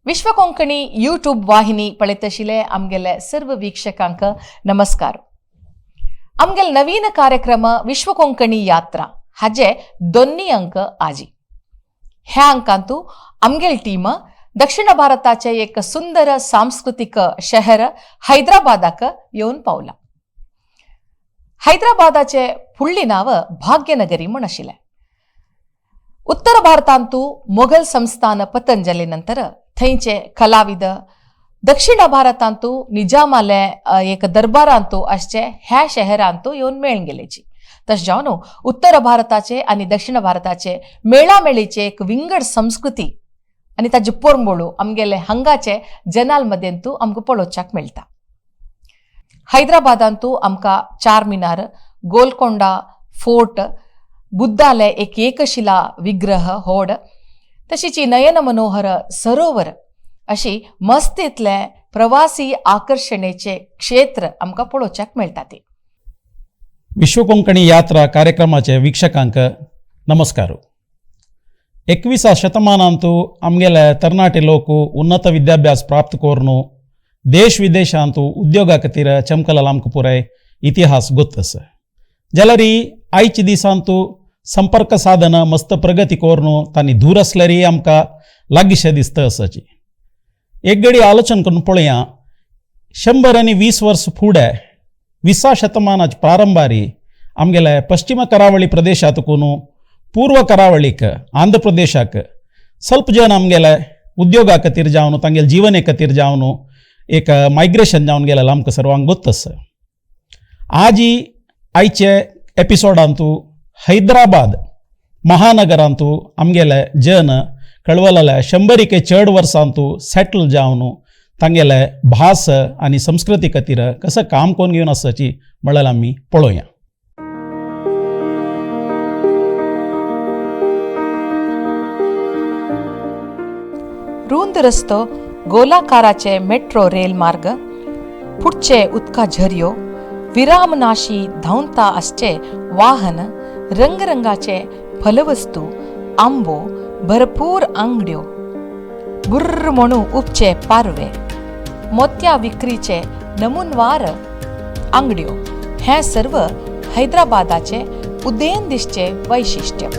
विश्व Konkani YouTube वाहिनी पळयतशिले आमगेले सर्व वीक्षकांक नमस्कार. आमगेले नवीन कार्यक्रम विश्व कोंकणी यात्रा हाजे दोन्ही अंक आजी. ह्या अंकांतू आमगेल टीम दक्षिण भारताचे एक सुंदर सांस्कृतिक शहर हैदराबादाक येवन पावला. हैदराबादाचे फुडली नांव भाग्यनगरी म्हूण आशिल्लें. उत्तर भारतांतू मोगल संस्थान पतंजली नंतर थंयचे कलाविद दक्षिण भारतांतू निजामाले एक दरबारांतू आसचे ह्या शहरांतू येवन मेळून गेलेची. तशें जावन उत्तर भारताचे आनी दक्षिण भारताचे मेळामेळीचे एक विंगड संस्कृती आनी ताजे पोरंबोळू आमगेले हांगाचे जनाल मदेंतू आमकां पळोवच्याक मेळटा. हैदराबादांतू आमकां चार मिनार, गोलकोंडा फोर्ट, बुद्धाले एक एकशिला विग्रह होड, तशीच नयन मनोहर सरोवर अशी मस्त इतले प्रवासी आकर्षणेचे क्षेत्र आमकां पळोवच्याक मेळटा. ती विश्व कोंकणी यात्रा कार्यक्रमाचे वीक्षकांक नमस्कार. 21 शतमानांतू आमगेले तरणाटे लोक उन्नत विद्याभ्यास प्राप्त करून देश विदेशांतू उद्योगा खातीर चमकलाल आमकां पुराय इतिहास गोत आसा. जाल्यार आयच्या दिसांतू संपर्क साधन मस्त प्रगती करून तांणी दूर आसल्यारय आमकां लागींशें दिसता आसाची. एक घडी आलोचन करून पळया, 120 वर्स फुडें 20 शतमानाच्या प्रारंभारी आमगेले पश्चिम करावळी प्रदेशांतकून पूर्व करावळीक आंध्र प्रदेशाक ಸ್ವಲ್ಪ जन आमगेले उद्योगा खातीर जावन तांगेले जिवने खातीर जावन एक मायग्रेशन जावन गेलेलें आमकां सर्वांक गोत आसा. आजी आयचे एपिसोडांतू हैदराबाद महानगरांतू आमगेले जन कळवलेले 100 चड वर्सांतू सेटल जावन तांगेले भास आनी संस्कृती खातीर कसं काम करून घेवन आसाची म्हळ्यार आमी पळोवया. रुंद रस्तो, गोलाकाराचे मेट्रो रेल मार्ग, फुटचे उदका झरयो, विरामनाशी धांवता आसचे वाहन, रंगरंगाचे फलवस्तू, आंबो, भरपूर आंगड्यो, बुर्र म्हणू उपचे पारवे, मोत्या विक्रीचे नमूनवार आंगड्यो, हें सर्व हैदराबादाचे उदेन दिसचे वैशिष्ट्य.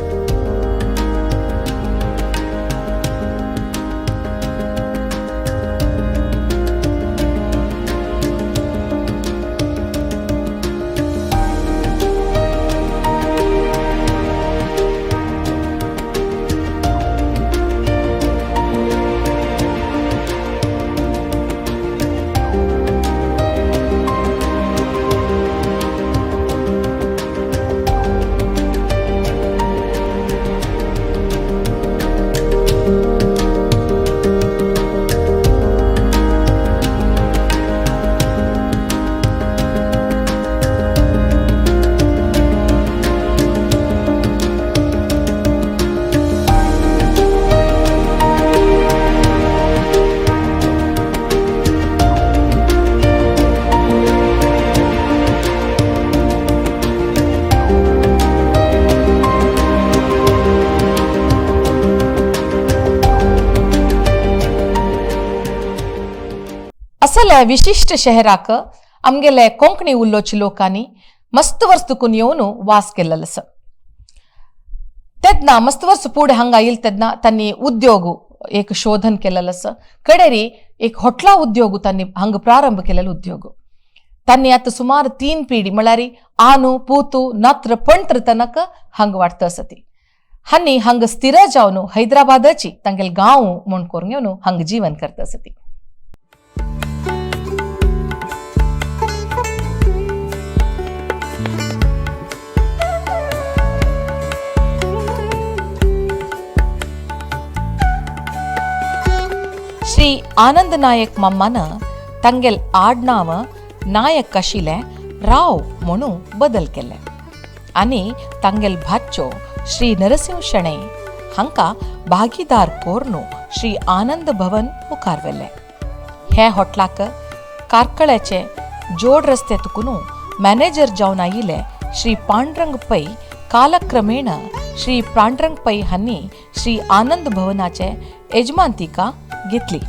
असल्या विशिश्ट शहराक आमगेले कोंकणी उलोवचे लोकांनी मस्त वर्स दुखून येवन वास केल्लो आसा. तेन्ना मस्त वर्स फुडें हांगा येयल तेन्ना तांणी उद्योग एक शोधन केलेलो आसा. कडेरी एक होटला उद्योग तांणी हांगा प्रारंभ केलेलो उद्योग तांणी आतां सुमार 3 पिढी म्हळ्यार आनू पुतू नात्र पणत्र तनक हांगा वाडटा आसा. ती हांणी हांगा स्थिर जावन हैदराबादाची तांगेले गांव म्हूण करून येवन हांगा जीवन करता आसा. ती श्री आनंद नायक मम्मान तांगेल आडनांव नायक आशिल्लें राव म्हणून बदल केले आनी तांगेल भाच्यो श्री नरसिंह शणै हांकां भागीदार कोर्नू श्री आनंद भवन मुखार व्हेलें. हे हॉटलाक कार्कळ्याचे जोड रस्ते तुकून मॅनेजर जावन आयिल्ले श्री पांडुरंग पै कालक्रमेण श्री पांडुरंग पै हांणी श्री आनंद भवनाचे यजमानतिका घेतली.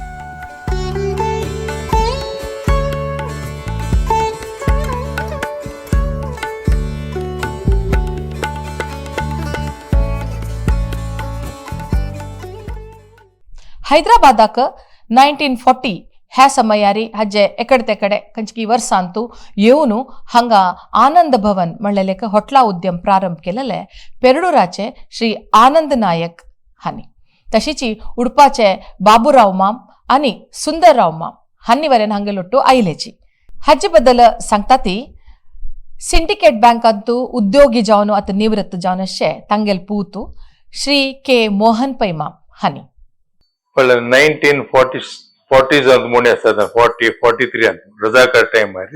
हैदराबादाक 1940 ह्या समयारी हाजे एकडे तेकडे खंयची वर्सांतू येवन हांगा आनंद भवन म्हणलेले एक हॉटला उद्यम प्रारंभ केलेले पेरडूराचे श्री आनंद नायक हांणी, तशीची उडपाचे बाबूराव माम आनी सुंदरराव माम हांनी वरेन हांगे लोट्टू आयलेची. हाजे बद्दल सांगता ती सिंडिकेट बँकांतू उद्योगी जावन आतां निवृत्त जावन अशे तांगेल पूतू श्री के मोहन पै माम हांणी. पळय, 1940s ಅಂತ ಮೊನ್ನೆ आसता, 40-43 ಅಂತ रजाकार टायमार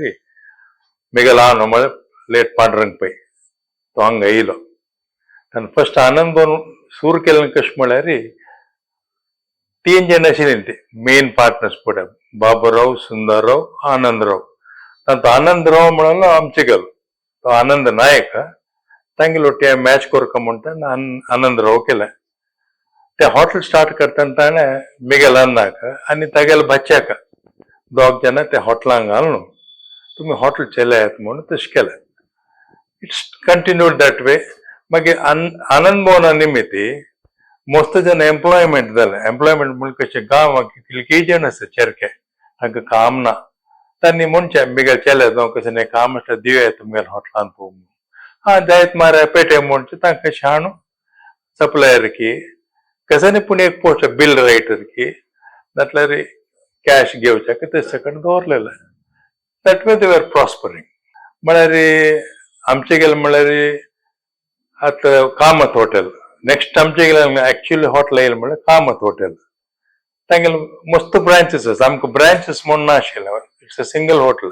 मिगेल ल्हान म्हळ्यार लेट पांडुरंग पै तो हांगा येयलो. आनी फर्स्ट आनंद भवन सुरू केलें. कशें म्हळ्यार तीन जाण आशिल्ली ते मेन पार्टनर्स पळय, बाबूराव, सुंदरराव, आनंदराव. तांचो आनंदराव म्हणलो आमचे गेलो तो आनंद नायक तांगेलो ते मॅच करका म्हणटा आनंदराव केलें. ते हॉटेल स्टार्ट करतना ताणें मिगेल अन्नाक आनी तागेल्या भाच्याक दोग जाणां ते हॉटेलांक घालून तुमी हॉटेल चलयात म्हणून तशें केलें. It's continued that way. मागीर आनंद भवना निमित्ती मस्त जण एम्प्लॉयमेंट जालें. एम्प्लॉयमेंट म्हणून कशें, गांवांत कितले जण आसा चेरके, तांकां काम ना. तांणी म्हणचें मिगेल चले जावं कशें न्ही काम आसल्यार दिवया तुमगेल्या हॉटेलांत म्हणून. हा जायत मारे पेटे म्हणचे तांकां शाणू सप्लायर की कसानी पूण एक पोस्ट बिल रायटर की नातल्यार कॅश घेवच्याक ते सकट दवरलेलें. That way they were prospering. म्हळ्यार आमचे गेले म्हळ्यार आतां कामत हॉटेल नेक्स्ट आमचे गेले. ऍक्च्युली हॉटेल येयलें म्हळ्यार कामत हॉटेल. तांगेले मस्त ब्रांचीस आसा. आमकां ब्रांचीस म्हूण नाशिल्लें. It's a single hotel,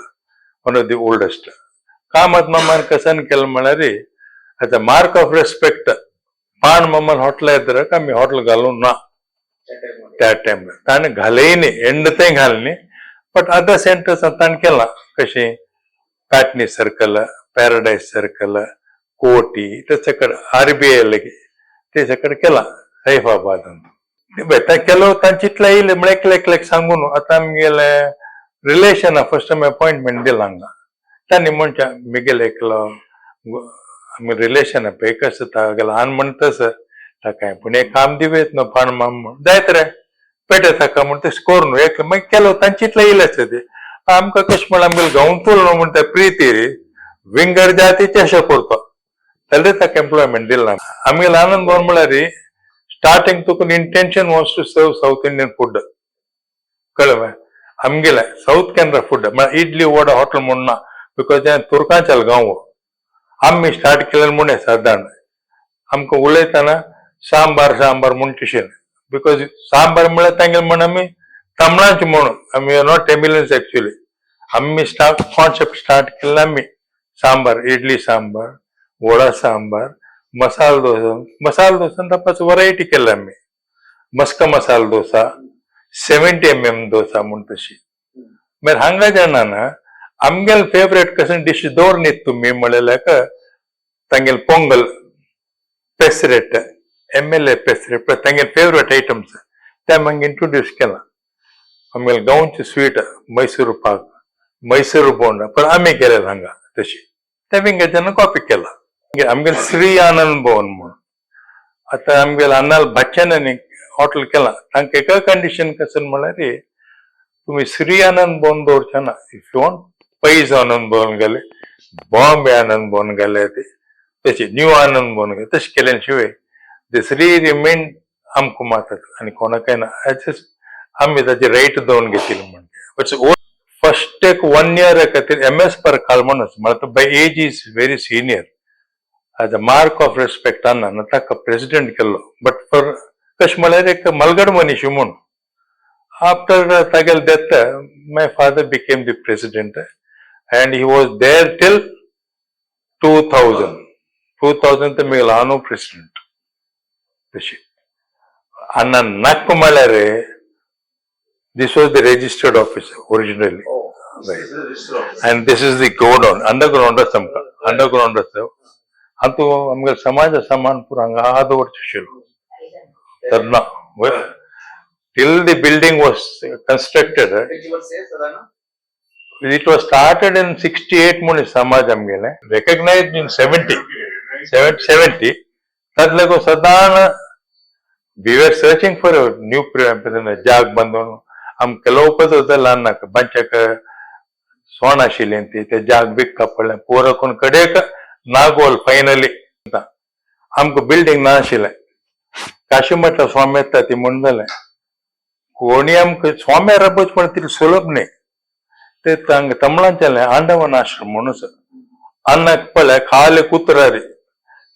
one of the oldest. Kamat मामान कसान केलें म्हळ्यार आतां मार्क ऑफ रेस्पेक्ट पाण मामान हॉटेल येतरक आमी हॉटेल घालूंक ना त्या टायमार. ताणें घालय न्ही, एंड तें घाल न्ही, बट अदर सेंटर्स ताणें केलां. कशें पॅटनी सर्कल, पॅराडायज सर्कल, कोटी ते सकड आर बी I लगे ते सकड केलां सैफाबाद. केलो तांचे इतलें येयलें म्हळ्यार एकले एकल्याक सांगून आतां आमगेले रिलेशन फर्स्ट आमी अपॉयंटमेंट दिलां हांगा. तांणी म्हणचें मिगेले एकलो आमी रिलेशन पळय कशें तागेलो ल्हान म्हणटस ताका पूण एक काम दिवयत न्हू पाण माम म्हूण जायत रे पेटे ताका म्हूण तशें करून एकलें मागीर केलो. तांचे इतलें येयलें आसता ते. आमकां कशें म्हळ्यार आमगेले गांवतुल न्हू म्हण त्या प्रिती विंगड जातीचे अशें करता जाल्यार ताका एम्प्लॉयमेंट दिलां. आमगेले आनंद भवन म्हळ्यार स्टार्टिंग तुका intention was to serve South Indian food. कळ्ळें? आमगेले साऊथ केनरा फूड म्हळ्यार इडली वडा हॉटेल म्हूण ना, because तुर्कांच्याल गांव आमी स्टार्ट केलें म्हूण. सादारण आमकां उलयतना सांबार सांबार म्हूण तशें, because sambar म्हळ्यार तांगेले म्हण आमी तमिळांचे म्हणून. आमी not Tamilians actually. आमी स्टार्ट कॉन्सेप्ट स्टार्ट केल्लें आमी सांबार, इडली सांबार, वडा सांबार, मसाला डोसा. मसाला डोसा तपास व्हरायटी केल्ले आमी, मस्का मसाला डोसा, 70 mm डोसा म्हूण तशी. मागीर हांगा जेन्ना ना आमगेले फेवरेट कशें डिश दवर तुमी म्हणलेल्याक तांगेले पोंगल, पेसरेट, एमएलए पेसरेट तांगेले फेवरेट आयटम्स ते मागीर इंट्रोड्यूस केला. आमगेले गांवचे स्वीट मैसूर पाक, मैसूर बोंडा पण आमी केलेलं हांगा तशी ते विंगेच्यान कॉपी केला. आमगेले श्री आनंद भवन म्हणून आतां आमगेले अन्नाल भाच्यान हॉटेल केलां. तांकां एका कंडिशन कशें म्हळ्यार तुमी श्री आनंद भवन दवरचे ना. If you want पैज आनंद भवन घाले, बॉम्बे आनंद भवन घाले, ते तशें न्यू आनंद भवन घाले, तशें केले शिवाय ते श्री रिमेन आमकां मारतात आनी कोणाकय ना. आमी ताचे रायट दवरून घेतिल्ले म्हणजे फर्स्ट एक वन इयर खातीर एम एस परकाल म्हणून, म्हळ्यार by age is very senior, as a mark of respect अण्णान ताका प्रेसिडेंट केल्लो. बट फॉर कशें म्हळ्यार एक मलगड मनीस म्हूण. आफ्टर तागेले death my father became the president and he was there till 2000. 2000 ते ल्हानू प्रेसिडेंट तशी. अण्णा नाक म्हळ्यार this was the registered office originally and this is the godown. Underground आसा आमकां, अंडरग्रावंड आसा. हातूं आमगे समाज सामान पुरो हांगा दवरचें आशिल्लो तर ना till the building was constructed. It was started in 68 म्हणून समाज आमगेले रेकग्नायज इन 70 70. तातले सदां We are searching for new जाग बांदून आम केलोवपाचो जाल्यार नाका बांच्याक सोण आशिल्लें ती ते जाग विकपा पडलें पोरा कोण कडेक नागोल फायनली. आमकां बिल्डींग ना आशिल्लें. काशी म्हटल्यार स्वामी येता ती म्हूण जालें कोणी आमकां स्वामी राबोच पण तितलें सुलभ न्ही. ते तांकां तमळांचें आंडवन आश्रम म्हणून आसा. अन्नाक पळय खाले कुत्रारी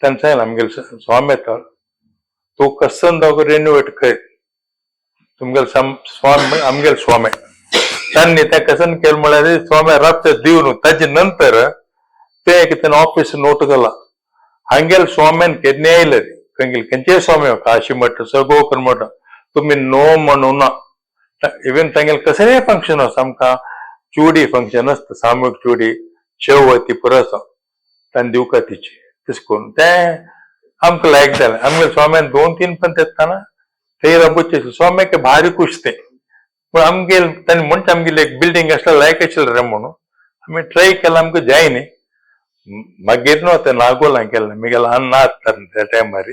तांणी सांगलें आमगेले स्वामी येता तूं कसन दोगो रेनोवेट कर तुमगेले स्वामी आमगेले स्वामी. तांणी तें कसन केलें म्हळ्यार स्वामी राबचे दिवन ताजे नंतर ते एक तेणें ऑफिस नोट घाला हांगेले स्वाम्यान केन्ना आयले खंयगेले खंयचेय स्वामी काशी मठ गोकर्ण मठ तुमी नो म्हणू ना. इवन तांगेले कसलेय फंक्शन आसा आमकां चुडी फंक्शन आसता सामूहीक चुडी शेवती पुरो आसा तांणी दिवका तिची तशें करून तें आमकां लायक जालें. आमगेले स्वाम्यान 2-3 पण येतना थंय राबोवचें स्वाम्याक भारी खूश तें पूण आमगेल तांणी म्हणटा आमगेली एक बिल्डींग आसल्यार लायक आशिल्लें रे म्हणून आमी ट्राय केलां आमकां जाय न्ही. मागीर न्हू आतां नागोलां केलें मिगेलो अण्णा आसता त्या टायमार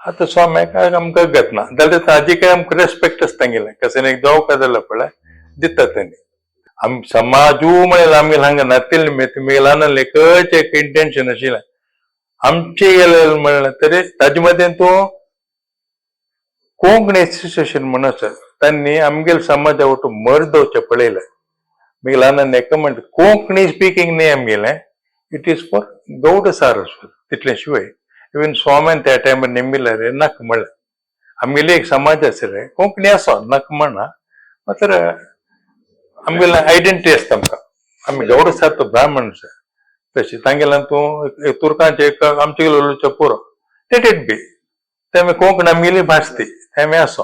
आतां स्वाम्याक आमकां गत ना जाल्यार ताजी काय आमकां रेस्पेक्ट आसता तांगेलें कशें एक जावं काय जाल्यार पळय दिता तेणी. आम समाजू म्हळ्यार आमगेले हांगा नातिल्ले मिगेले अण्णालें एकच एक इंटेन्शन आशिल्लें आमचे गेले म्हणलें तरी ताजे मदें तूं कोंकणी एसोसिएशन म्हूण आसा तांणी आमगेले समाजा वटून मर्द जावचें पळयलें. मिगेले अण्णान एका म्हणटा कोंकणी स्पिकींग न्ही आमगेलें it is for Gowda Saraswat तितलें शिवाय इवन स्वाम्यान त्या टायमार नेमिल्लें रे नाका म्हणलें आमगेली एक समाज आसा रे कोंकणी आसा नाका म्हणना मात्र आमगेले आयडेंटिटी आसता आमकां आमी गौड सारतो ब्राह्मण तशी तांगेल्यान तूं तुर्कांचे एक आमचे गेलो उलोवचें पुरो let it be ते आमी कोंकणी आमगेली भास ती ते आमी आसा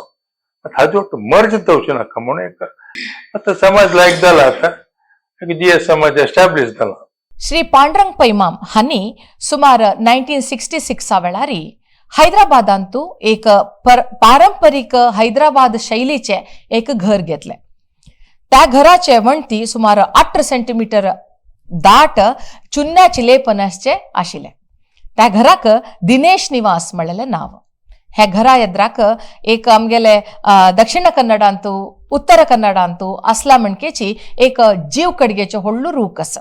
हाजो मर्ज जावचें नाका म्हणून एक आतां समाज लायक जाला आतां एक जी एस समाज एस्टाब्लीश जाला. श्री पांडुरंग पैमाम हांणी सुमार 1966 वेळार हैदराबादांतू एक पारंपरीक हैदराबाद शैलीचें एक घर घेतलें. त्या घराचे वण्टी सुमार 8 सेंटीमीटर दाट चुन्न्याचे लेपन आसचें आशिल्लें. त्या घराक दिनेश निवास म्हणलेलें नांव. ह्या घरा येद्राक एक आमगेले दक्षिण कन्नडांतू उत्तर कन्नडांतू असला म्हणकेची एक जीव कडगेचो व्हडलो रूख आसा.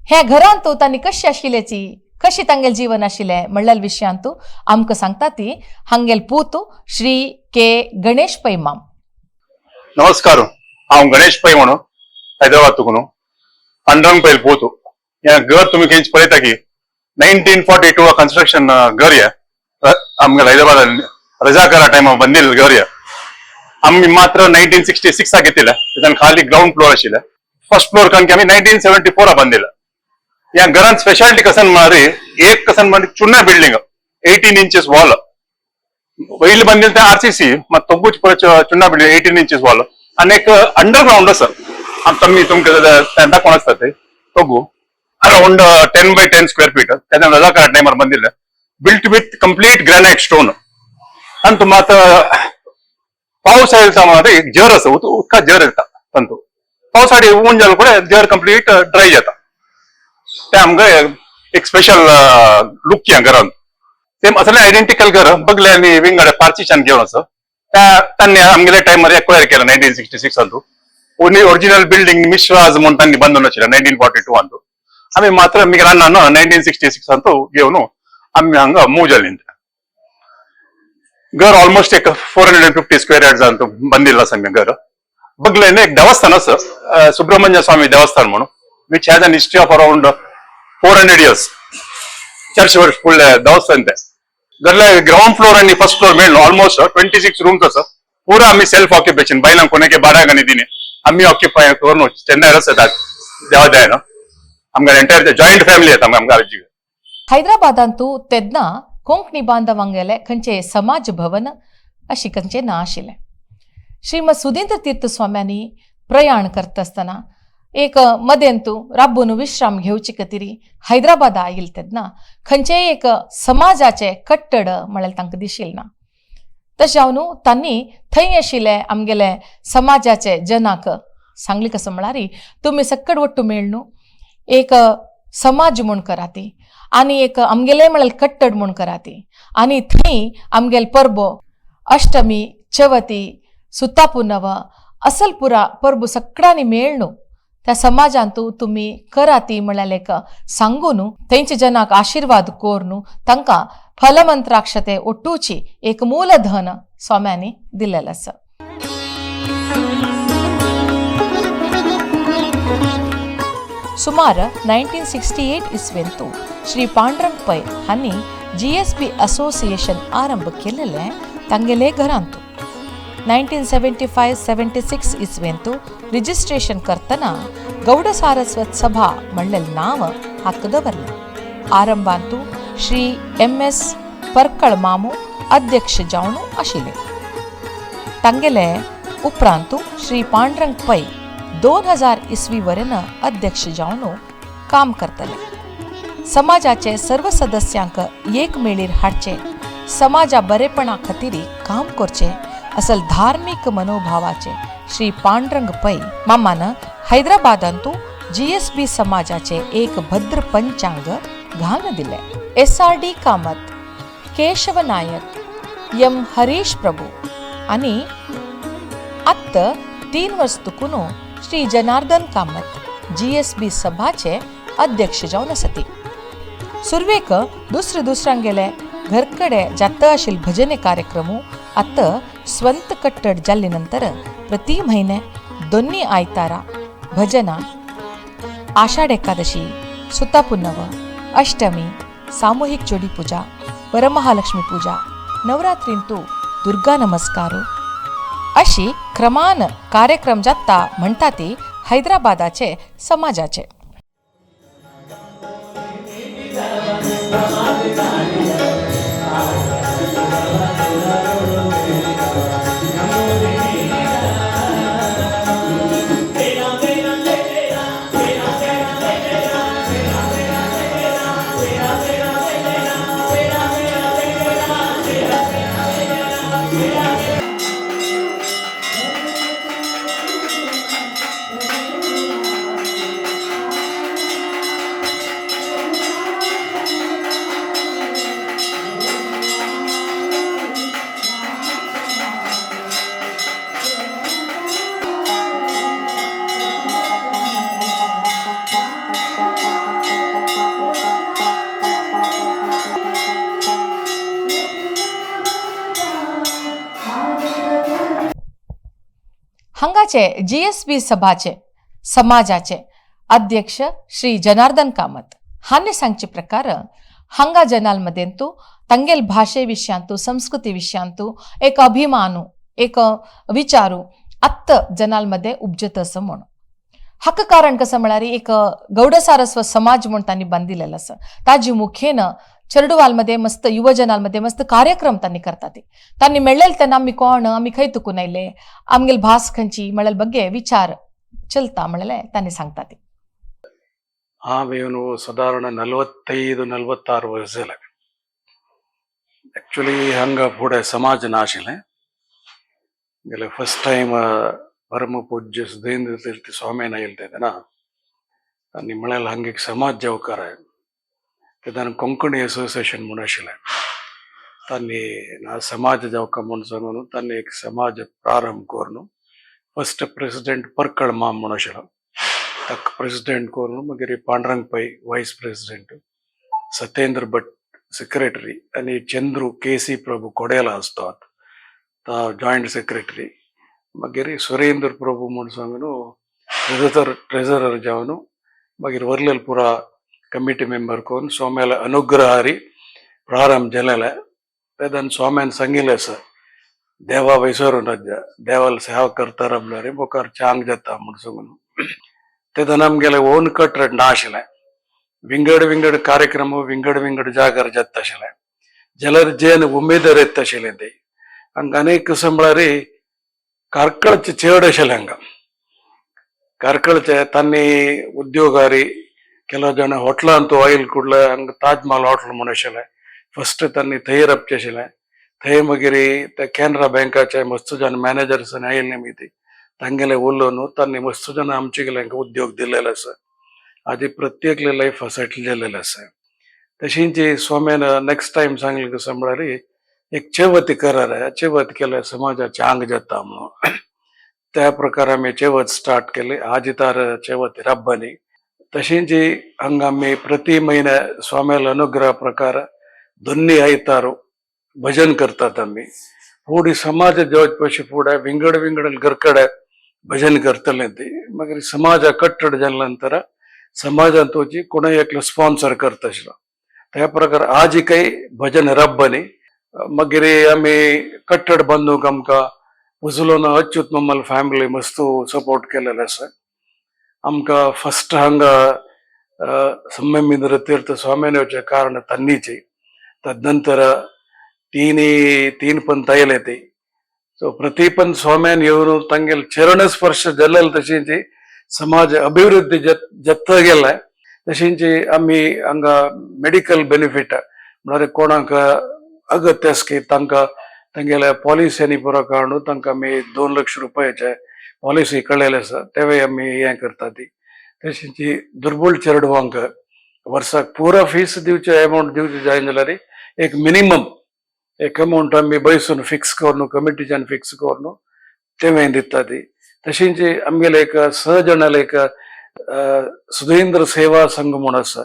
ह्या घरांतू तांणी कशी आशिल्ल्याची कशी तांगेल जीवन आशिल्लें म्हणलेल्या विशयांतू आमकां सांगता ती हांगेल पूत श्री के गणेश पै माम. नमस्कार, हांव गणेश पै म्हणून हैदराबाद तुकून पांडुरंग पैल पूत. ह्या घर तुमी खंयच पळयता की 1942 कन्स्ट्रक्शन घर हे आमगे हैदराबाद रजाकारा टायमार बांदिल्लें घर हे. आमी मात्र 1966 घेतिल्लें. तेच्यान खाली ग्रावंड फ्लोर आशिल्लें. फर्स्ट फ्लोर कारण आमी 1974 बांदिल्लें. ह्या घरान स्पेशालिटी कसन म्हळ्यार एक कसन म्हणजे चुन्ना बिल्डिंग 18 इंचेस वॉल वयले बांदिल्लें तें आरसीसी मात तोगूच परत चुन्ना बिल्डिंग 18 इंचेस वॉल आनी एक अंडरग्रावंड आसा. आमी तुमकां दाखोवन आसता ते तोगू around 10 by 10 square feet तेन्ना रजाकार टायमार बांदिल्लें built with complete granite stone. आनी तुम आतां पावस येता म्हळ्यार एक जर आसा उदका जर येता तांतू पावसाळी ऊन जालें फुडें जर कंप्लीट ड्राय जाता. ते आमकां एक स्पेशल लूक ह्या घरान सेम असलें आयडेंटिकल घर बगले आनी विंगड पार्टिशन घेवन आसा. त्या तांणी आमगेल्या टायमार एक्वायर केलें 1966 ओन्ली ओरिजिनल बिल्डिंग मिश्राज म्हूण तांणी बांदून आशिल्लें 1942 अंतू. आमी मात्र मिगेल्या अण्णान 1966 अंतू घेवन आमी हांगा मूव जालीं. घर ऑलमोस्ट एक 450 स्क्वेअर यार्ड्स अंतू बांदिल्लो आसा आमी घर. बगलेन एक देवस्थान आसा सुब्रमण्य स्वामी देवस्थान म्हणून which has an history of around 400 years. 400 वर्ष फुडले देवस्थान तें. घरले ग्रावंड फ्लोर आनी फर्स्ट फ्लोर मेळ्ळो ऑलमोस्ट 26 रूम्स आसा. पुरा आमी सेल्फ ऑक्युपेशन बायलांक कोणाक भाड्याक आनी दिनी आमी ऑक्युपाय करून चेन्नय आसा देवादयान आमकां एंटायर जॉयंट फॅमिली येता आमकां आजी. हैदराबादांतू तेन्ना कोंकणी बांधवांगेले खंयचे समाज भवन अशी खंयचें ना आशिल्लें. श्रीमद सुधींद्र तीर्थ स्वाम्यांनी प्रयाण करता आसतना एक मदेंतू राबून विश्राम घेवचे खातीर हैदराबादा आयिल्ले तेन्ना खंयचेय एक समाजाचें कट्टड म्हळ्यार तांकां दिशिल्लें ना. तशें जावन न्हू तांणी थंय आशिल्ले आमगेले समाजाचे जनाक सांगलें कसो म्हळ्यार तुमी सक्कड ಒಟ್ಟು मेळ न्हू एक समाज म्हूण कराती आनी एक आमगेलें म्हळ्यार कट्टड म्हूण कराती आनी थंय आमगेले परबो अष्टमी चवथी सुता पुनव असल पुरा परबो सगळ्यांनी मेळ न्हू त्या समाजांतू तुमी कराती म्हळ्यार एक सांगून थंयच्या जनाक आशिर्वाद कोरून तांकां फलमंत्राक्षते ಒಟ್ಟೂಚಿ एक मूलधन स्वाम्यांनी दिलेलें आसा. सुमार 1968 इस्वेंतू श्री पांडुरंग पै हांणी जीएसबी असोसिएशन आरंभ केलेलें तांगेले घरांतू. 1975-76 इस्वेंतू रिजिस्ट्रेशन करतना गौड सारस्वत सभा म्हणलेलें नांव हाका दवरलें. आरंभांतू श्री एम.एस. परकळ मामू अध्यक्ष जावन आशिल्ले. तांगेले उपरांतू श्री पांडुरंग पै 2000 इस्वी वरेन अध्यक्ष जावन काम करतले. समाजाचे सर्व सदस्यांक एक मेळीर हाडचे, समाजा बरेपणा खातीर काम करचे असल धार्मीक मनोभावाचे श्री पांडुरंग पै मामान हैदराबादांतू जीएसबी समाजाचे एक भद्र पंचांग घालून दिले. SRD Kamat, Keshava Nayak, M Harish Prabhu आनी आत्त 3 वर्स तुकून श्री जनार्दन कामत जीएसबी सभाचे अध्यक्ष जावन आसती. सुरवेक दुसरे दुसऱ्यांगेले घरकडे जाता आशिल्ले भजने कार्यक्रम आतां स्वंत कट्टड जाल्ले नंतर प्रति म्हयने दोन्ही आयतारा भजना, आषाढ एकादशी, सुता पुनव, अष्टमी, सामूहिक चोडी पूजा, वरमहालक्ष्मी पूजा, नवरात्रींतू दुर्गा नमस्कारो अशी क्रमान कार्यक्रम जाता म्हणटा ती हैदराबादाचे समाजाचे. हांगाचे जीएसबी सभाचे समाजाचे अध्यक्ष श्री जनार्दन कामत हांणी सांगचे प्रकार हांगा जनांमदेंतू तांगेल भाशे विशयांतू संस्कृती विशयांतू एक अभिमानू एक विचारू आत्त जनांमध्ये उपजत असं म्हण. हाका कारण कसं म्हळ्यार एक गौड सारस्वत समाज म्हूण तांणी बांदिलेलो आसा. ताजी मुखेन चेरडुवालमध्ये मस्त युवजनांमध्ये मस्त कार्यक्रम त्यांनी करतात. त्यांनी मेळ्ळेले तेन्ना आमी कोण, आमी खंय तुकून आयले, आमगेली भास खंयची म्हळ्यार बग्गे विचार चलता म्हणलें तांणी सांगतात. हांव सादारण 45-46 वर्स जालें. एक्चुअली हांगा फुडें समाज नाशिल्लें. गेले फर्स्ट टायम परम पूज्य सुधेंद्र तीर्थ स्वामीन आयले तेन्ना आनी म्हळ्यार हांगा एक समाज जेवकार आहे तेन्ना कोंकणी असोसिएशन म्हूण आशिल्लें. तांणी ना समाज जावका म्हूण सांगून तांणी एक समाज प्रारंभ करून फर्स्ट प्रेसिडेंट परकळ माम म्हूण आशिल्लो ताका प्रेसिडेंट करून मागीर Pandurang Pai vice president, Satyendra Bhat secretary आनी चंद्रू के सी प्रभू कोडेला आसतो तो जॉयंट सेक्रेटरी. मागीर सुरेंद्र प्रभू म्हूण सांगून ट्रेजरर जावन मागीर वर्लेल पुरा कमिटी मेंबर करून स्वाम्याला अनुग्रहारी प्रारंभ जालेले. तेन्ना स्वाम्यान सांगिल्लें आसा देवा वैसरून राज्य देवाला सेवा करता राबल्यार मुखार चांग जाता म्हूण सांगून. तेन्ना आमगेले ओन कटरेट ना आशिल्लें. विंगड विंगड कार्यक्रम विंगड विंगड जाग्यार जाता आशिल्लें. जाल्यार जेन उमेदर येता आशिल्लें ते हांगा अनेक कसं म्हळ्यार कार्कळचे चड आशिल्ले हांगा कार्कळचे तांणी उद्योगारी ಕೆಲವು ಜನ ಹೋಟ್ಲ ಆಯಿಲ್ ಕೂಡಲೇ ಹಂಗ ತಾಜ್ ಮಹಲ್ ಹೋಟ್ಲ್ म्हूण आशिल्लें फस्ट तांणी थंय राबचें आशिल्लें. थंय मागीर ते कॅनरा बँकाचे मस्त जण मॅनेजर्स आयिल्ले मागीर तांगेले उलोवन तांणी मस्त जण आमचे गेले उद्योग दिलेले आसा. आदी प्रत्येकले लायफ सेटल जाल्लेले आसा. तशींच स्वाम्यान नेक्स्ट टायम सांगलें कसं म्हळ्यार एक चवथ करार चवथ केल्यार समाजाचें आंग जाता म्हणून त्या प्रकार आमी चवथ स्टार्ट केली. आजी तार चवथ रब्बानी. तशींच हांगा आमी प्रति म्हयन्या स्वाम्याल अनुग्रह प्रकार दोन्ही आयतार भजन करतात आमी. फुडें समाज जेवचे पशी फुडें विंगड विंगड घरकडे भजन करतले ती. मागीर समाजा कट्टड जाल्या नंतर समाजांत वची कोणूय एकलो स्पॉन्सर करता आशिल्लो. त्या प्रकार आजी काही भजन रब्बानी. मागीर आमी कट्टड बांदूंक आमकां उजलोन अच्युत मम्मल फॅमिली मस्त सपोर्ट केलेलो आसा. आमकां फस्ट हांगा संयमेंद्र तीर्थ स्वाम्यान येवचें कारण तांणीची. तदनंतर तीन तीन पण आयले ते सो प्रति पण स्वाम्यान येवन तांगेले चरण स्पर्श जाल्ले तशींच समाज अभिवृद्धी जत्त गेलाय. तशींच आमी हांगा मेडिकल बेनिफीट म्हळ्यार कोणाक अगत्य आसा की तांकां तांगेल्या पॉलिसीनी पुरो काडून तांकां आमी 2 लक्ष रुपयाचे पॉलिसी कळ्ळेले आसा तेवूय आमी हें करता ती. तशींच दुर्बळ चेडवांक वर्साक पुरो फीस दिवचे अमावंट दिवचे जाय जाल्यार एक मिनिमम एक अमावंट आमी बैसून फिक्स करून कमिटीच्यान फिक्स करून तेवूय दिता ती. तशींच आमगेले एक स जाणाले एक सुधेंद्र सेवा संघ म्हूण आसा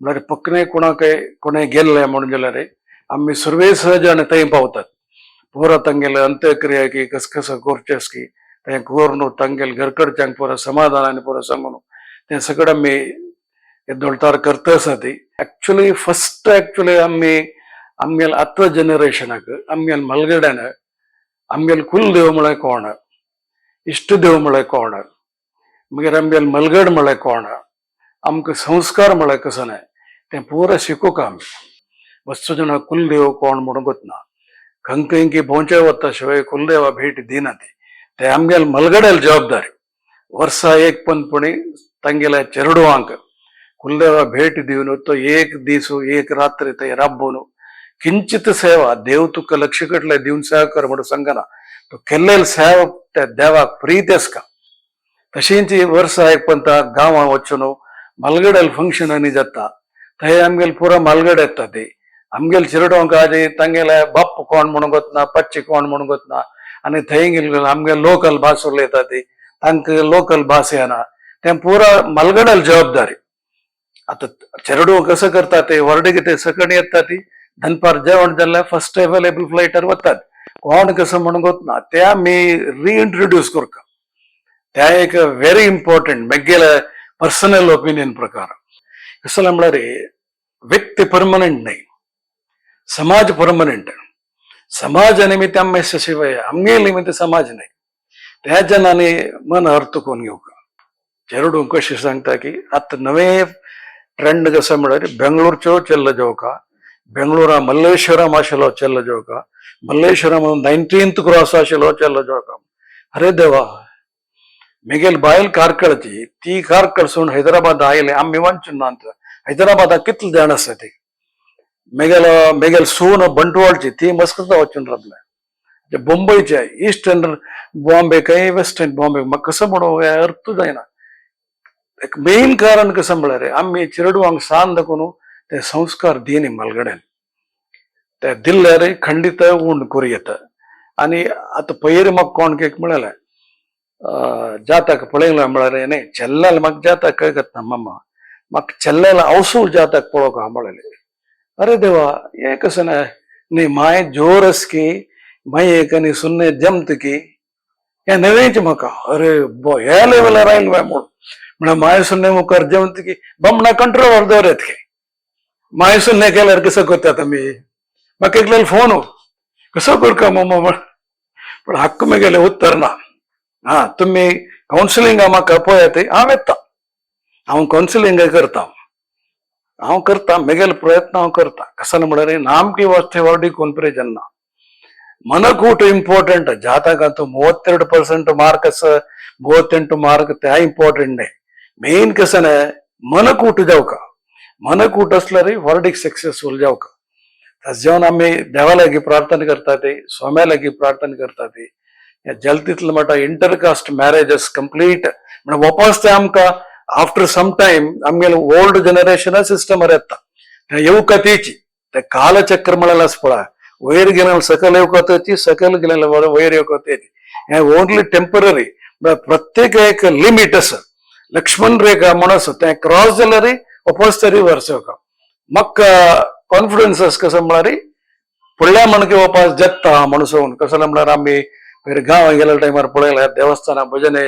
म्हळ्यार पक्ने कोणाकय कोणें गेल्ले म्हणून जाल्यार आमी सर्वे स जाण थंय पावतात. पुरो तांगेले अंत्यक्रिया की कस कसं करचें आसा की तें करून तांगेले घरकडच्यांक पुरो समाधान आनी पुरो सांगून तें सगळें आमी येदोळतार करता आसा ती. एक्चुअली फस्ट एक्चुअली आमी आमगेले आतां जनरेशनाक आमगेले मलगड्यान आमगेले कुलदेव म्हळ्यार कोण, इश्ट देव म्हळ्यार कोण, मागीर आमगेले मलगड म्हळ्यार कोण, आमकां संस्कार म्हळ्यार कसो न्हय तें पुरो शिकूंक आमी. मस्त जाणां कुलदेव कोण म्हणून गोतना खंय खंय भोंवचे वता शिवाय कुलदेवा भेट दिना ती. ते आमगेले मलगड्याल जबाबदारी वर्सा एक पणपणी तांगेल्या चेरडुवांक कुलदेवा भेट दिवन तो एक दीस एक रात्री थंय राबोवन किंचित सेवा देव तुका लक्ष कटले दिवन सेवा कर म्हणून सांगना तो केल्लेले सेवा त्या देवाक प्रीत आसका. तशींच वर्सा एक पंत गांवां वचून मलगड्याल फंक्शन आनी जाता थंय आमगेले पुरो मालगड येता ती. आमगेले चेरडुवांक आजी तांगेले बाप्प कोण म्हणून गोतना पच्ची कोण म्हणून गोतना आनी थंय गेले आमगे लोकल भास उलयता ती तांकां लोकल भास येना तें पुरो मलगड्याल जबाबदारी. आतां चेरडूं कसं करता ते वर्ड कितें सकण येता ती दनपार जेवण जाल्यार फस्ट अवेलेबल फ्लायटार वतात कोण कसं म्हणून गोतना ते आमी रिइंट्रोड्यूस करता. त्या एक व्हेरी इम्पॉर्टंट मेगेले पर्सनल ओपिनियन प्रकार कसं म्हळ्यार व्यक्ती परमनंट नाही, समाज परमनंट. समाज निमित्त आमी शिवाय आमगे निमित्त समाज नाही. त्या जनांनी मन अर्थ करून घेवंक चेरडूं कशें सांगता की आतां नवे ट्रेंड कसं म्हळ्यार बेंगळूरच्यो चेल्ल जेवका बेंगळूरा मल्लेश्वरम आशिल्लो चेल्ल जेवका मल्लेश्वरम 19th cross आशिल्लो चेल्ल जेवका. अरे देवा, मेगेल बायल कार्कळची ती कार्कळ सोडून हैदराबाद आयले आमी वाचून ना. हैदराबादाक कितले जाण आसा ती. मेगेल मेगेल सून बंटवाळची ती मस्कत वचून रावले बॉम्बेचे ईस्ट एंड बॉम्बे काय वेस्ट एंड बॉम्बे म्हाका कसं म्हणून हें अर्थ जायना. एक मेन कारण कसं म्हळ्यार आमी चेरडुवांक सान दाखोवन ते संस्कार दिनी मलगड्यान ते दिल्यार खंडीत उंड करूं येता. आनी आतां पयर म्हाका कोण एक म्हळेलें जातक पळयलें म्हळ्यार न्ही चेल्ल्याल म्हाका जातक कळत ना मम्मा म्हाका चेल्ल्याल अवसूल जातक पळोवंक हा म्हळेलें. अरे देवा, हें कसं न्हय न्ही माय जोर की माय एक आनी सुन्ने जमत की हें नवेंच म्हाका. अरे ह्या लेवलार आयलें बाय म्हूण म्हळ्यार माय सुन्ने मुखार जमत की बमणा कंट्रोल दवरत की माय सुन्ने केल्यार कसं करतात आमी. म्हाका एकल्यालो फोन कसो करका मम्मा म्हण पण हक्क मेगेले उत्तर ना. हा तुमी कावन्सिलिंगा म्हाका पळयात हांव येता हांव कावन्सिलिंग करता हांव करता मेगेले प्रयत्न हांव करता. कसो म्हळ्यार नामकी वास्ते वार्डी कोण जेन्ना ಮನಕೂಟ ಇಂಪಾರ್ಟೆಂಟ್. ಜಾತಕಂತೂ 32% ಮಾರ್ಕಸ್ 38 ಮಾರ್ಕ್ त्या ಇಂಪಾರ್ಟೆಂಟ್ ಮೇನ್ ಕಸನೆ मनकूट जावका, मनकूट असल्यार व्हर्डीक सक्सेसफुल जावका. जेवन आमी देवा लागीं प्रार्थना करता ती, स्वाम्या लागीं प्रार्थना करता ती, ह्या जलतीतले म्हणटा इंटर कास्ट मॅरेजस कंप्लीट म्हण वापस ते आमकां आफ्टर सम टायम आमगेले ओल्ड जनरेशन सिस्टमर येता त्या येवका तेची ते कालचक्र म्हळ्यार पळय वयर गेल्यार सकयल येवका तेची, सकयल गेल्यार वयर येवका तेची. हे ओन्ली टेंपररी, प्रत्येक एक लिमिट आसा, लक्ष्मण रेखा म्हणून आसा, तें क्रॉस जाल्यार वापस ते रिवर्स येवका. म्हाका कॉन्फिडन्स आसा कसो म्हळ्यार फुडल्या म्हणके वापस जगता म्हणून. कसो म्हळ्यार आमी मागीर गांव गेल्या टायमार पळयल्यार देवस्थाना भजने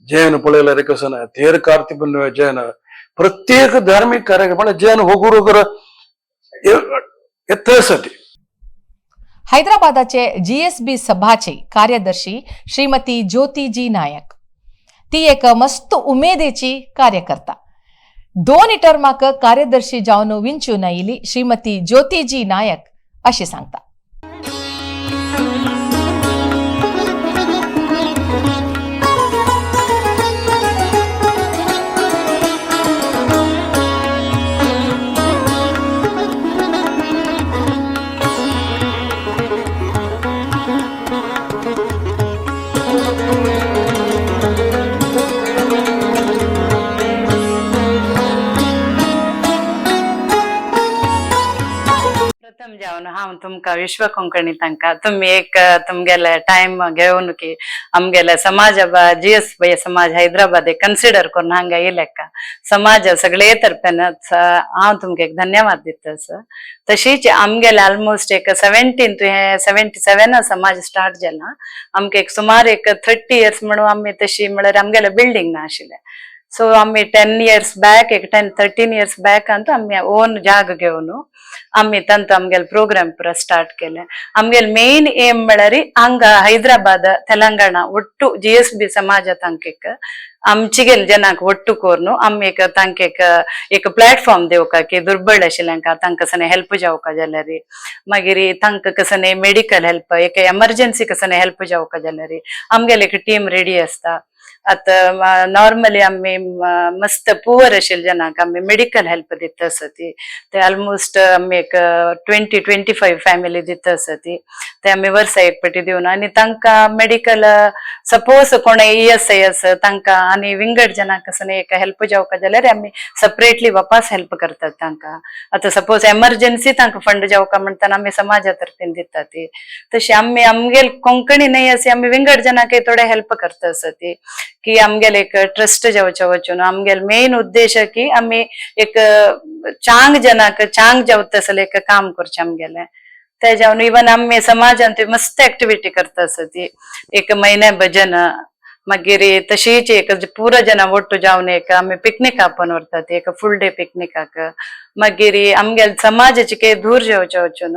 जैन पळयल्यार कसं ना थेर कार्तिक जैन प्रत्येक धार्मिक कार्यक्रम म्हळ्यार जैन होगूर होगूर येतसाठी. हैदराबादाचे जीएसबी सभाचे कार्यदर्शी श्रीमती ज्योती जी नायक ती एक मस्त उमेदीची कार्यकर्ता. दोन टर्माक कार्यदर्शी जावन विंचून आयिल्ली श्रीमती ज्योती जी नायक अशी सांगता. प्रथम जावन हांव तुमकां विश्व कोंकणी तांकां तुमी एक तुमगेले टायम घेवन की आमगेले समाज जी एस बी समाज हैदराबाद कन्सिडर करून हांगा येयलेका समाज सगळे तर्फेन हांव तुमकां एक धन्यवाद दिता सर. तशीच आमगेले ऑलमोस्ट एक 17 हे 77 समाज स्टार्ट जाला. आमकां एक सुमार एक 30 इयर्स म्हणून आमी तशी म्हळ्यार आमगेले बिल्डींग ना आशिल्लें. सो आमी 10 इयर्स बॅक एक 10-13 इयर्स बॅक अंतू आमी ओन जाग घेवन आमी ತಂತು आमगेले प्रोग्राम ಪೂರ ಸ್ಟಾರ್ಟ್ केले. आमगेले ಮೇನ್ ಏಮ್ म्हळ्यार हांगा हैदराबाद तेलंगणा ಒಟ್ಟು ಜಿ ಎಸ್ ಬಿ ಸಮಾಜ ತಾಂಕಿಕ್ आमचेगेले जनांक ಒಟ್ಟು कोरून आमी एक तांकां एक प्लॅटफॉर्म दिवका की दुर्बळ आशिल्ल्यांक तांकां सने हेल्प जावका जाल्यार, मागीर तांकां कसने मेडिकल हेल्प, एक एमर्जन्सी कसने हेल्प जावका जाल्यार आमगेले एक टीम रेडी आसता. आतां नॉर्मली आमी मस्त पुवर आशिल्ले जनांक आमी मेडिकल हेल्प दिता आसा ती, ते ऑलमोस्ट आमी एक 20-25 फॅमिली दिता आसा ती, ते आमी वर्सा एक पटी दिवन आनी तांकां मेडिकल सपोज कोण ई एस I आसा तांकां आनी विंगड जनांक कसने एक हेल्प जावका जाल्यार आमी सेपरेटली वापस हेल्प करतात तांकां. आतां सपोज एमर्जन्सी तांकां फंड जावका म्हणटाना आमी समाजा तर्फेन दिता ती. तशी आमी आमगेल कोंकणी न्हय अशी आमी विंगड जनांक थोडे हेल्प करता आसा ती की आमगेले एक ट्रस्ट जावचे वचून आमगेले मेन उद्देश की आमी एक चांग जनाक चांग जावता आसले एक काम करचें आमगेलें. ते जावन इवन आमी समाजान मस्त एक्टिविटी करता आसा ती, एक म्हयन्या भजन, मागीर तशीच एक पुरो जना ಒಟ್ಟು जावन एक आमी पिकनीक आपोवन व्हरतात एक फुल डे पिकनिकाक. मागीर आमगेले समाजाचे दूर जेवचे वचून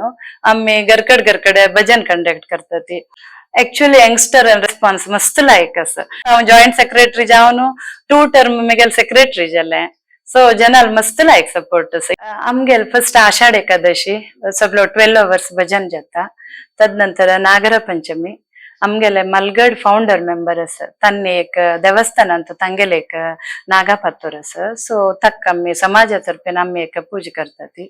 आमी घरकड घरकड भजन कंडक्ट करतात ती. एक्चुअली यंगस्टर रिस्पॉन्स मस्त लायक आसा. हांव जॉयंट सेक्रेटरी जावन 2 टर्म म्हगेले सेक्रेटरी जालें. सो जनाल मस्त लायक सपोर्ट आसा. आमगेले फर्स्ट आषाढ एकादशी सगळो 12 अवर्स भजन जाता. तदनंतर नागरा पंचमी आमगेले मलगड फाउंडर मेंबर आसा तांणी एक देवस्थानांत तांगेले एक नागापातूर आसा, सो ताका आमी समाजा तर्फेन आमी एक पूजा करता ती.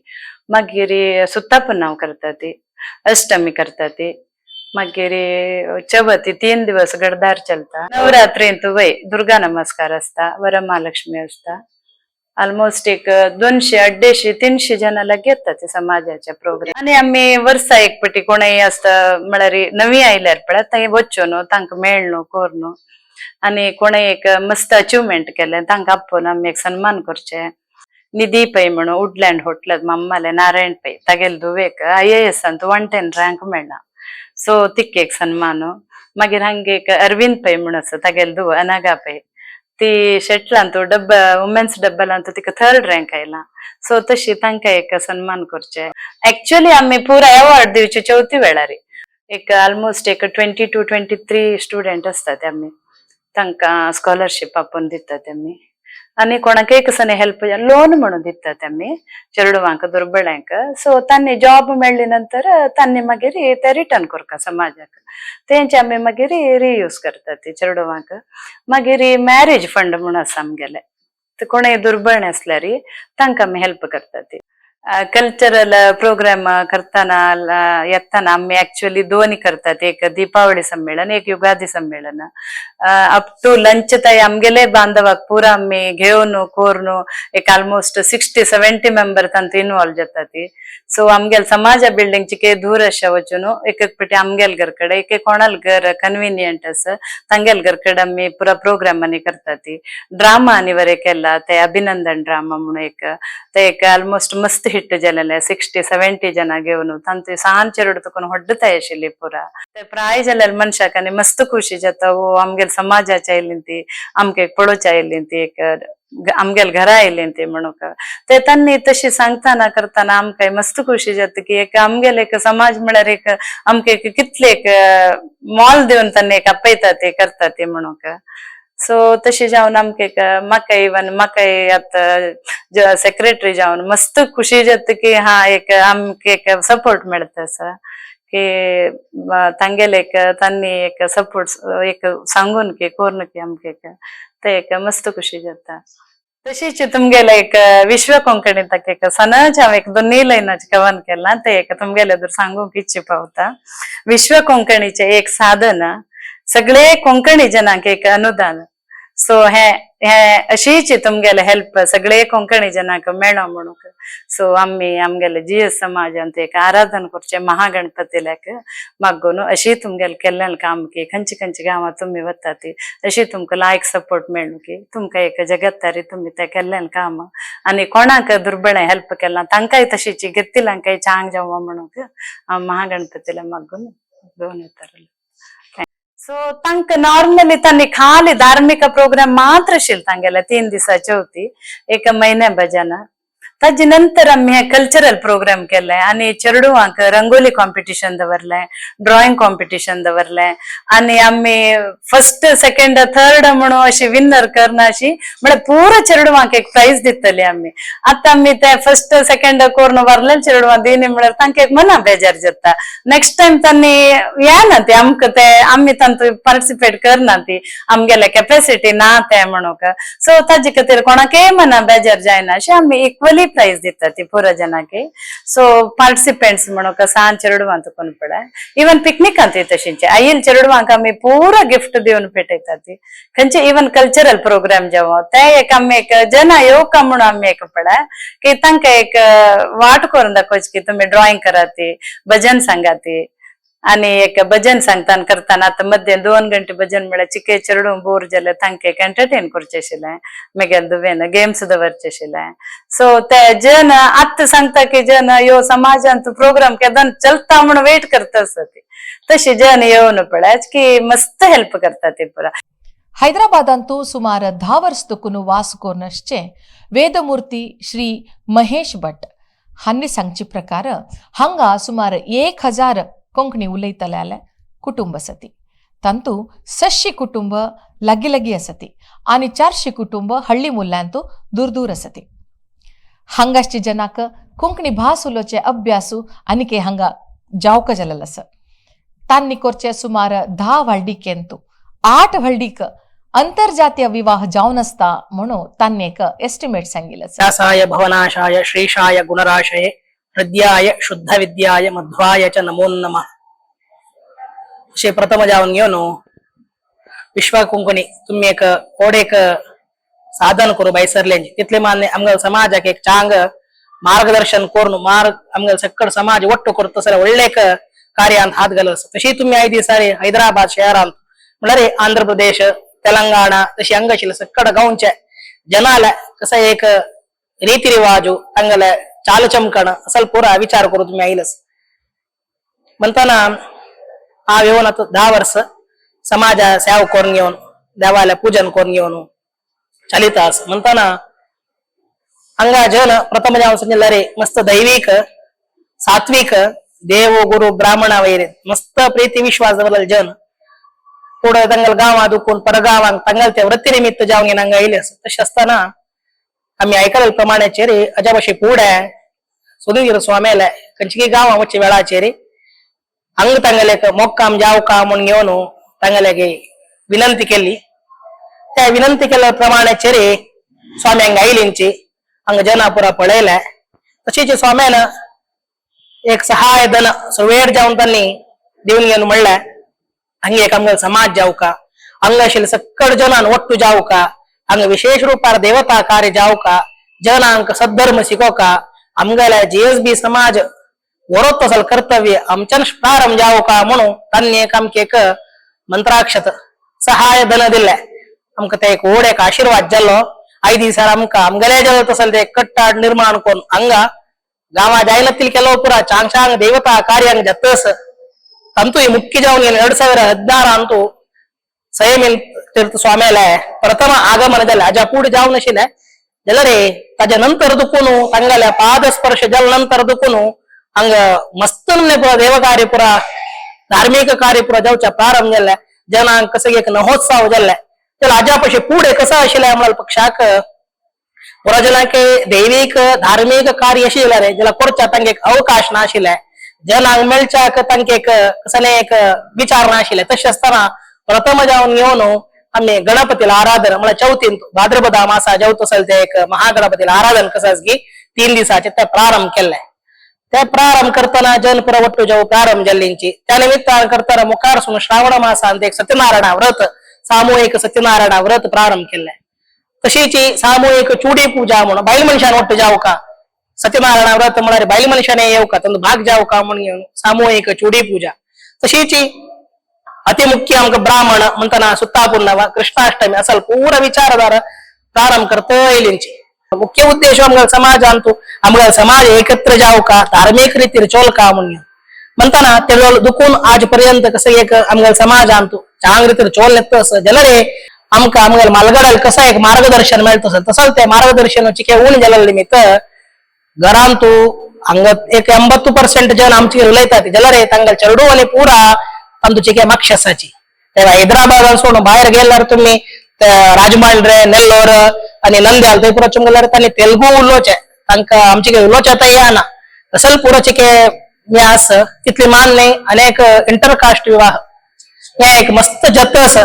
मागीर सुत्ता पुनव करता ती, अष्टमी करता ती, मागीर चवथी 3 दिवस गडदार चलता. नवरात्रींत वय दुर्गा नमस्कार आसता, वरमहालक्ष्मी आसता. ऑलमोस्ट एक 200 250 300 जणां लागीं येता ते समाजाचे प्रोग्राम. आनी आमी वर्सा एक पटी कोणय आसता म्हळ्यार नवी आयल्यार पळय थंय वचून न्हू तांकां मेळ न्हू कर न्हू आनी कोणय एक मस्त अचिवमेंट केलें तांकां आपोवन आमी एक सन्मान करचें. निधी पै म्हणून वुडलँड होटलात मम्माले नारायण पै तागेले धुवेक IAS अंत 110 रँक मेळ्ळा, सो तिका एक सन्मान. मागीर हांगा एक अरविंद पै म्हणून आसा तागेले धुव अनागा पै ती शेटलांत डब्बा वुमेन्स डब्बलांत तिका 3rd rank आयला, सो तशी तांकां एक सन्मान करचे. एक्चुअली आमी पुरा अवॉर्ड दिवचे चवथी वेळार एक ऑलमोस्ट एक 22-23 स्टुडंट आसतात आमी तांकां स्कॉलरशीप आपोवन दितात आमी. आनी कोणाकय कसने हेल्प लोन म्हणून दितात आमी चेडवांक दुर्बळ्यांक. सो तांणी जॉब मेळ्ळी नंतर तांणी मागीर ते रिटर्न करता समाजाक, तेंचे आमी मागीर रियूज करतात ते चेडवांक. मागीर मॅरेज फंड म्हणून आसा आमगेले, ते कोणय दुर्बळ आसल्यार तांकां आमी हेल्प करतात. कल्चरल प्रोग्राम करताना येताना आमी ऍक्च्युअली दोन्ही करतात, एक दीपावली संमेलन, एक युगादी संमेलन. अप टू लंच ताई आमगेले बांधवाक पुरा आमी घेवन कोरून एक आलमोस्ट 60-70 मेंबर तांतू इन्वॉल्व जातात. सो आमगेल समाजा बिल्डिंग चिके दूर अशें वचून एक एक पटी आमगेल घर कडेन, एक एक कोणाल घर कन्विनियंट आसा तांगेल घर कडेन आमी पुरा प्रोग्राम आनी करतात. ड्रामा आनी बरें केला ते अभिनंदन ड्रामा म्हणून एक, ते एक आलमोस्ट मस्त हिट जालेले, 60-70 जन घेवन तांतू सान चेडू तुकून व्हडताय आशिल्ली पुरा. ते प्राय जालेले मनशाक आनी मस्त खुशी जाता, ओ आमगेल समाजाच्या आयली ती, आमकां एक पळोवच्या आयली ती, एक आमगेल घरा आयली ती म्हणून. ते तांणी तशी सांगताना करताना आमकां मस्त खुशी जाता की एक आमगेल एक समाज म्हळ्यार एक आमकां एक कितले एक मोल दिवन तांणी एक आपयता ते करता ते म्हणून. सो तशें जावन आमकां एक म्हाका इवन म्हाकाय आतां सेक्रेटरी जावन मस्त खुशी जाता की हा एक आमकां एक सपोर्ट मेळटा आसा की तांगेले एक तांणी एक सपोर्ट एक सांगून की करून की आमकां एक ते एक मस्त खुशी जाता. तशीच तुमगेले एक विश्व कोंकणी ताका एक सनच हांव एक दोन्ही लायनाचे कवन केला, ते एक तुमगेले दुर सांगूंक इच्छी पावता. विश्व कोंकणीचे एक साधन, सगळे कोंकणी जनांक एक अनुदान. सो हे हे अशीच तुमगेले हेल्प सगळे कोंकणी जनांक मेळो म्हणून. सो आमी आमगेले जीएस समाजांत एक आराधन करचे महागणपतील्याक मागून अशी तुमगेले केल्लें काम की खंयचे खंयचे गांवांत तुमी वतात अशी तुमकां लायक सपोर्ट मेळूं की तुमकां एक जगत्तारी तुमी तें केल्लें काम आनी कोणाक दुर्बळे हेल्प केलां तांकांय तशीच घेतिल्ल्यांकाय चांग जावं म्हणून हांव महागणपतील्या मागून दोन उतरलें. सो तांकां नॉर्मली तांणी खाली धार्मिक प्रोग्राम मात्र आशिल्ले तांगेले 3 दिसा चवथी, एक म्हयन्या भजन. ताजे नंतर आमी हे कल्चरल प्रोग्राम केले आनी चेडवांक रंगोली कॉम्पिटिशन दवरलें, ड्रॉइंग कॉम्पिटिशन दवरलें आनी आमी फर्स्ट सेकंड थर्ड म्हणून अशी विनर करना अशी म्हळ्यार पुरा चेडवांक एक प्रायज दितली आमी. आतां आमी ते फर्स्ट सेकंड करून व्हरले चेडवां दिनी म्हळ्यार तांकां एक मना बेजार जाता, नेक्स्ट टायम तांणी येना ती आमकां ते आमी तांतू पार्टिसिपेट करना ती आमगेले कॅपॅसिटी ना ते म्हणून. सो ताजे खातीर कोणाकय मना बेजार जायना अशें आमी इक्वली प्रायज दितात ती पुरा जनाक. सो पार्टिसिपेंट्स म्हणून सान चेडवां तुकून पळय इवन पिकनिकांत तशींचे आईल चेडवांक आमी पुरा गिफ्ट दिवन पेटयतात ती. खंयचे इवन कल्चरल प्रोग्राम जावं ते एक आमी एक जना येवका म्हणून आमी एक पळय की तांकां एक वाट करून दाखोवची की तुमी ड्रॉइंग करात, भजन सांगात आनी एक भजन सांगताना करताना आतां मध्य 2 घंटे भजन म्हळ्यार चिके चेडूं बोर जालें तांकां एक एंटरटेन करचें आशिल्लें, मागीर दुवेन गेम्स दवरचे आशिल्लें. सो ते जन आतां सांगता की जन यो समाजांत प्रोग्राम केदन चलता म्हणून वेट करता आसा ती, तशी जन येवन पळय की मस्त हेल्प करता ते पुरा. हैदराबादांतू सुमार 10 वर्स तुकून वास करून आसचे वेदमूर्ती श्री महेश भट हांणी सांगचे प्रकार हांगा सुमार 1000 कोंकणी उलयतले कुटुंब आसती, तांतू 600 कुटुंब लागीं लागीं आसती आनी 400 कुटुंब हಳ್ಳಿ मुल्यांतू दूर दूर आसती. हांगासचे जनाक कोंकणी भास उलोवचे अभ्यासू आनी हांगा जावक जालेलो आसा. तांणी करचे सुमार 10 व्हडलिकेंतू 8 व्हडलीक अंतर्जातीय विवाह जावन आसता म्हणून तांणी एक एस्टिमेट सांगिल्लें आसा. व्यासाय भवनाशाय श्रीशाय गुणराशये हृदयाय शुद्ध विद्याय मध्वाय च नमो नमः. अशें प्रथम जावन घेवन विश्व कोंकणी तुम्ही एक ओडेक साधन करू भायसरल्यांची तितले मान्य आमगेल्या समाजाक एक चांग मार्गदर्शन करून मार्ग आमगेल्या सक्कड समाज ಒಟ್ಟು करता सर व्हडलें एक कार्यांत हात घालस. तशी तुम्ही आयदी सारे हैदराबाद शहरांत म्हळ्यार आंध्र प्रदेश तेलंगाणा तशी हांगा आशिल्ले सक्कड गांवचे जनाले कसा एक रीती रिवाजू तांगेले चाल चमकण असल पुरा विचार करू तुम्ही आयलस म्हणताना हांव येवन आतां 10 वर्स समाजा सेवा करून घेवन देवाले पूजन करून घेवन चलित आस. म्हणताना हांगा जन प्रथम जावन सांगिल्लें रे मस्त दैवीक सात्विक देव गुरु ब्राह्मणा वैरे मस्त प्रीती विश्वास दवरलेले जन. पुढे तांगेले गांवां दुखून परगांवांक तांगेले ते वृत्ती निमित्त जावन घेवन हांगा आयले आसा. तशें आसतना आमी आयकले प्रमाणाचेर अज्या भाशे फुडें सुधीर स्वाम्याले खंयची गांवां वचचे वेळाचेर हांगा तांगेले मोक्काम जावका म्हूण घेवन तांगेले विनंती केली. त्या विनंती केल्या प्रमाणाचेर स्वामी हांगा आयलींची हांगा जनापुरा पळयले. तशीच स्वाम्यान एक सहाय धन सुवेर जावन तांणी दिवन घेवन म्हणलें हांगा एक आमगेलो समाज जावका, हांगा आशिल्ले सक्कड जनान ಒಟ್ಟು जावका, हांगा विशेष रूपार देवता कार्य जावका, जनांक सद्धर्म शिकोवका, आमगेले जीएसबी समाज वरोत असल कर्तव्य आमच्यान प्रारंभ जावका म्हणून तांणी एक आमकां एक मंत्राक्षत सहाय धन दिलें. आमकां ते एक व्हड एक आशिर्वाद जालो. आयज दिसार आमकां आमगेले जालो तसले ते कट्टाड निर्माण करून हांगा गांवा जायनातील केलो पुरा चांग चांग देवता कार्यांक जातस. ತಂತು ಮುಖ್ಯ ಜಾವನ್ 2016 ಅಂತೂ ಸಂಯಮಿನ್ ತೀರ್ಥ ಸ್ವಾಮಿಯಲೆ ಪ್ರಥಮ ಆಗಮನದಲ್ಲಿ ಅಜ ಕೂಡಿ ಜಾವನ ಶಿಲೆ ಜಲರೆ ತಾಜ ನಂತರ ದುಕ್ಕುನು ತಂಗಲೆ ಪಾದ ಸ್ಪರ್ಶ ಜಲ ನಂತರ ದುಕ್ಕುನು ಹಂಗ ಮಸ್ತನ್ನೆ ಪುರ ದೇವ ಕಾರ್ಯ ಪುರ धार्मिक कार्य पुरा जावच्या प्रारंभ जाल्ले जनांक कसं एक नहोत्सव जाल्ले. तर आजा पशी पुढे कसं आशिल्लें आमला पक्षाक पुरा जनांक दैवीक धार्मिक कार्य अशें जाल्यार जाल्यार करच्या तांकां एक अवकाश नाशिल्ले, जनांक मेळच्याक तांकां एक कसले एक विचार नाशिल्ले. तशें आसतना प्रथम जावन घेवन आमी गणपतीला आराधन म्हळ्यार चवथीन भाद्रपदा मासा जेवत असेल ते एक महागणपतीला आराधन कसं की 3 दिसाचे ते प्रारंभ केल्ले. ते प्रारंभ करतना जन पुरा ಒಟ್ಟು जाव प्रारंभ जाल्लींची त्या निमित्तान करतना मुखार सून श्रावण मासांत एक सत्यनारायण व्रत सामूहिक सत्यनारायण व्रत प्रारंभ केल्ले. तशीच सामूहिक चूडी पूजा म्हणून बायल मनशान ಒಟ್ಟು जावका सत्यनारायण व्रत म्हळ्यार बायल मनशाने येवका तांचो भाग जावका म्हणून सामूहिक चूडी पूजा. तशीच अतिमुख्य आमकां ब्राह्मण म्हणतना सुत्तापुन्नव कृष्णाष्टमी असल पूरा विचारधारा प्रारंभ करता येयलींची. मुख्य उद्देश आमगेलो समाज अंतू आमगेलो समाज एकत्र जावका धार्मिक रीतीर चोलका म्हणून म्हणताना तेजो दुखून आज पर्यंत कसं एक आमगेलो समाज अंतू चांग रीतीर चोल येतस जाल्यार आमकां आमगेले मालगडाल कसं एक मार्गदर्शन मेळतस तसंच ते मार्गदर्शन चिके उण जाल्ले निमित्त घरांतू हांगा एक 80% जन आमचे उलयतात जाल्यार तांकां चेडू आनी पुरा तांचो चिके माक्षसाची. तेव्हा हैदराबादान सोडून भायर गेल्यार तुमी राजमांड्रे नेल्लोर आनी नंद्याल थंय पुरा चुंग गेल्यार तांणी तेलुगू उलोवचें तांकां आमचे कितें उलोवचें आतां येना असल पुरो चिके हें आसा तितली मान न्ही. आनी एक इंटरकास्ट विवाह हें एक मस्त जत आसा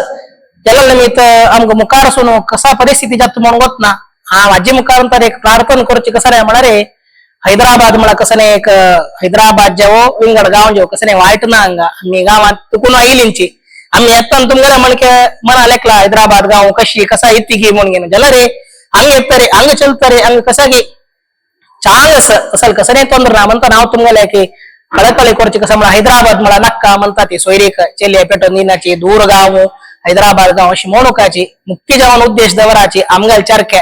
जाल्या निमित्त आमकां मुखार सून कसा परिस्थिती जाता म्हणून वतना हांव हाजे मुखार तर एक प्रार्थना करची कसं रे म्हळ्यार हैदराबाद म्हळ्यार कसं न्ही एक हैदराबाद जेवो विंगड गांव जेवो कसं न्ही वायट ना हांगा आमी गांवांत तुकून आयलींची आमी येताना तुमगेले म्हणके मना लेखला हैदराबाद गांव कशी कसा इतिगी म्हणून घेवन जाल्यार रे हांगा येतरे हांगा चलतरे हांगा कसं की चांग आसा असल कसं न्ही ತೊಂದ್ರೆ ना म्हणता हांव तुमगेले की कळकळी करची कसं म्हळ्यार हैदराबाद म्हळ्यार नाक्का म्हणटा ती सोयरीक चेले पेटोवन दिनाची दूर गांव हैदराबाद गांव अशी म्हणुकाची मुख्य जावन उद्देश दवराची आमगेले चरखे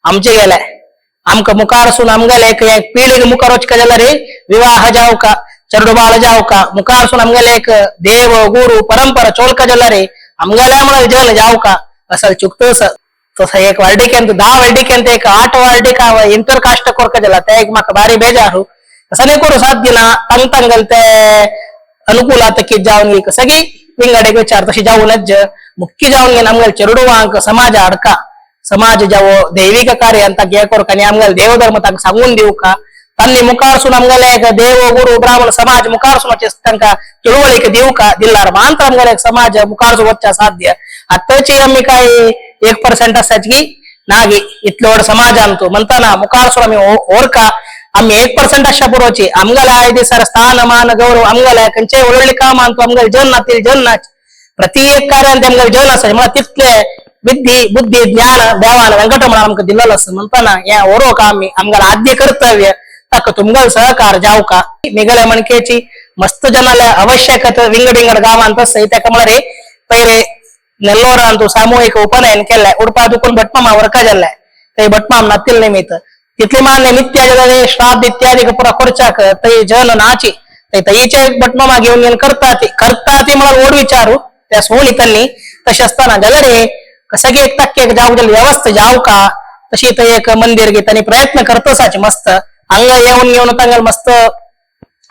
आमचे गेले आमकां मुखार सून आमगेले एक पिळगे मुखार वचका जाल्यार विवाह जावका चरडुबाळ जावका मुखार सून आमगेले एक देव गुरु परंपरा चोलका जाल्यार आमगेले म्हळ्यार जन जावका असल चुकतस तसं एक वार्डिकेंत 10 वार्डिकेंत एक 8 वार्डिक इंटर कास्ट कोरका जाला ते एक म्हाका भारी बेजारू तसं न्ही करूं साध्य ना तंग तंगल ते अनुकूल आतां कितें जावन सगळी विंगड एक विचार तशी जावूनच मुख्य जावन घेवन आमगेले चेरडुवांक समाज हाडका समाज जावो दैविक कार्य तांकां हें कोरका आनी आमगेले देवधर्म तांकां सांगून दिवका तांणी मुखार सून आमगेले एक देव गुरु ब्राह्मण समाज मुखार सून तांकां चळवळीक दिवका दिल्यार मात्र आमगेले एक समाज मुखार सून वचच्या साध्य. आतांची आमी काय 1% आसाची की नागी इतलो व्हड समाज आमचो म्हणताना मुखार सून आमी ओरका आमी 1% आसच्या पुरोची आमगेले आयज दिसार स्थान मान गौरव आमगेले खंयचेय व्हडले काम आमचो आमगेले जन नातील जन नाच प्रति एक कार्यान ते आमगेले जन आसा म्हळ्यार तितले विद्धी बुद्धी ज्ञान देवान व्यंकटरमण आमकां दिल्लो आसा म्हणताना हें ओरोक आमी आमगेलें आद्य कर्तव्य ताका तुमगेलो सहकार जावका. मिगले मणकेची मस्त जनाले आवश्यकत विंगड विंगड गांवांत आसा ताका म्हळ्यार पयले नेल्लोरांतू सामूहिक उपनयन केल्लें उडपा दुखून भटमामा वर्का जाल्लें ते भटमाम नातील निमित्त तितली मान्य नित्य श्राद्ध इत्यादी पुरा खर्चाक ते जन नाची ते तईचे भटमामा घेवन घेवन करता ती करता ती म्हळ्यार व्हड विचारू त्या सोणी त्यांनी तशें आसतना जाल्यार रे कसं की एक टक्के जावंक जाल्यार व्यवस्था जावका तशी थंय एक मंदिर घेत आनी प्रयत्न करतसाचे मस्त हांगा येवन येवन तांगेले मस्त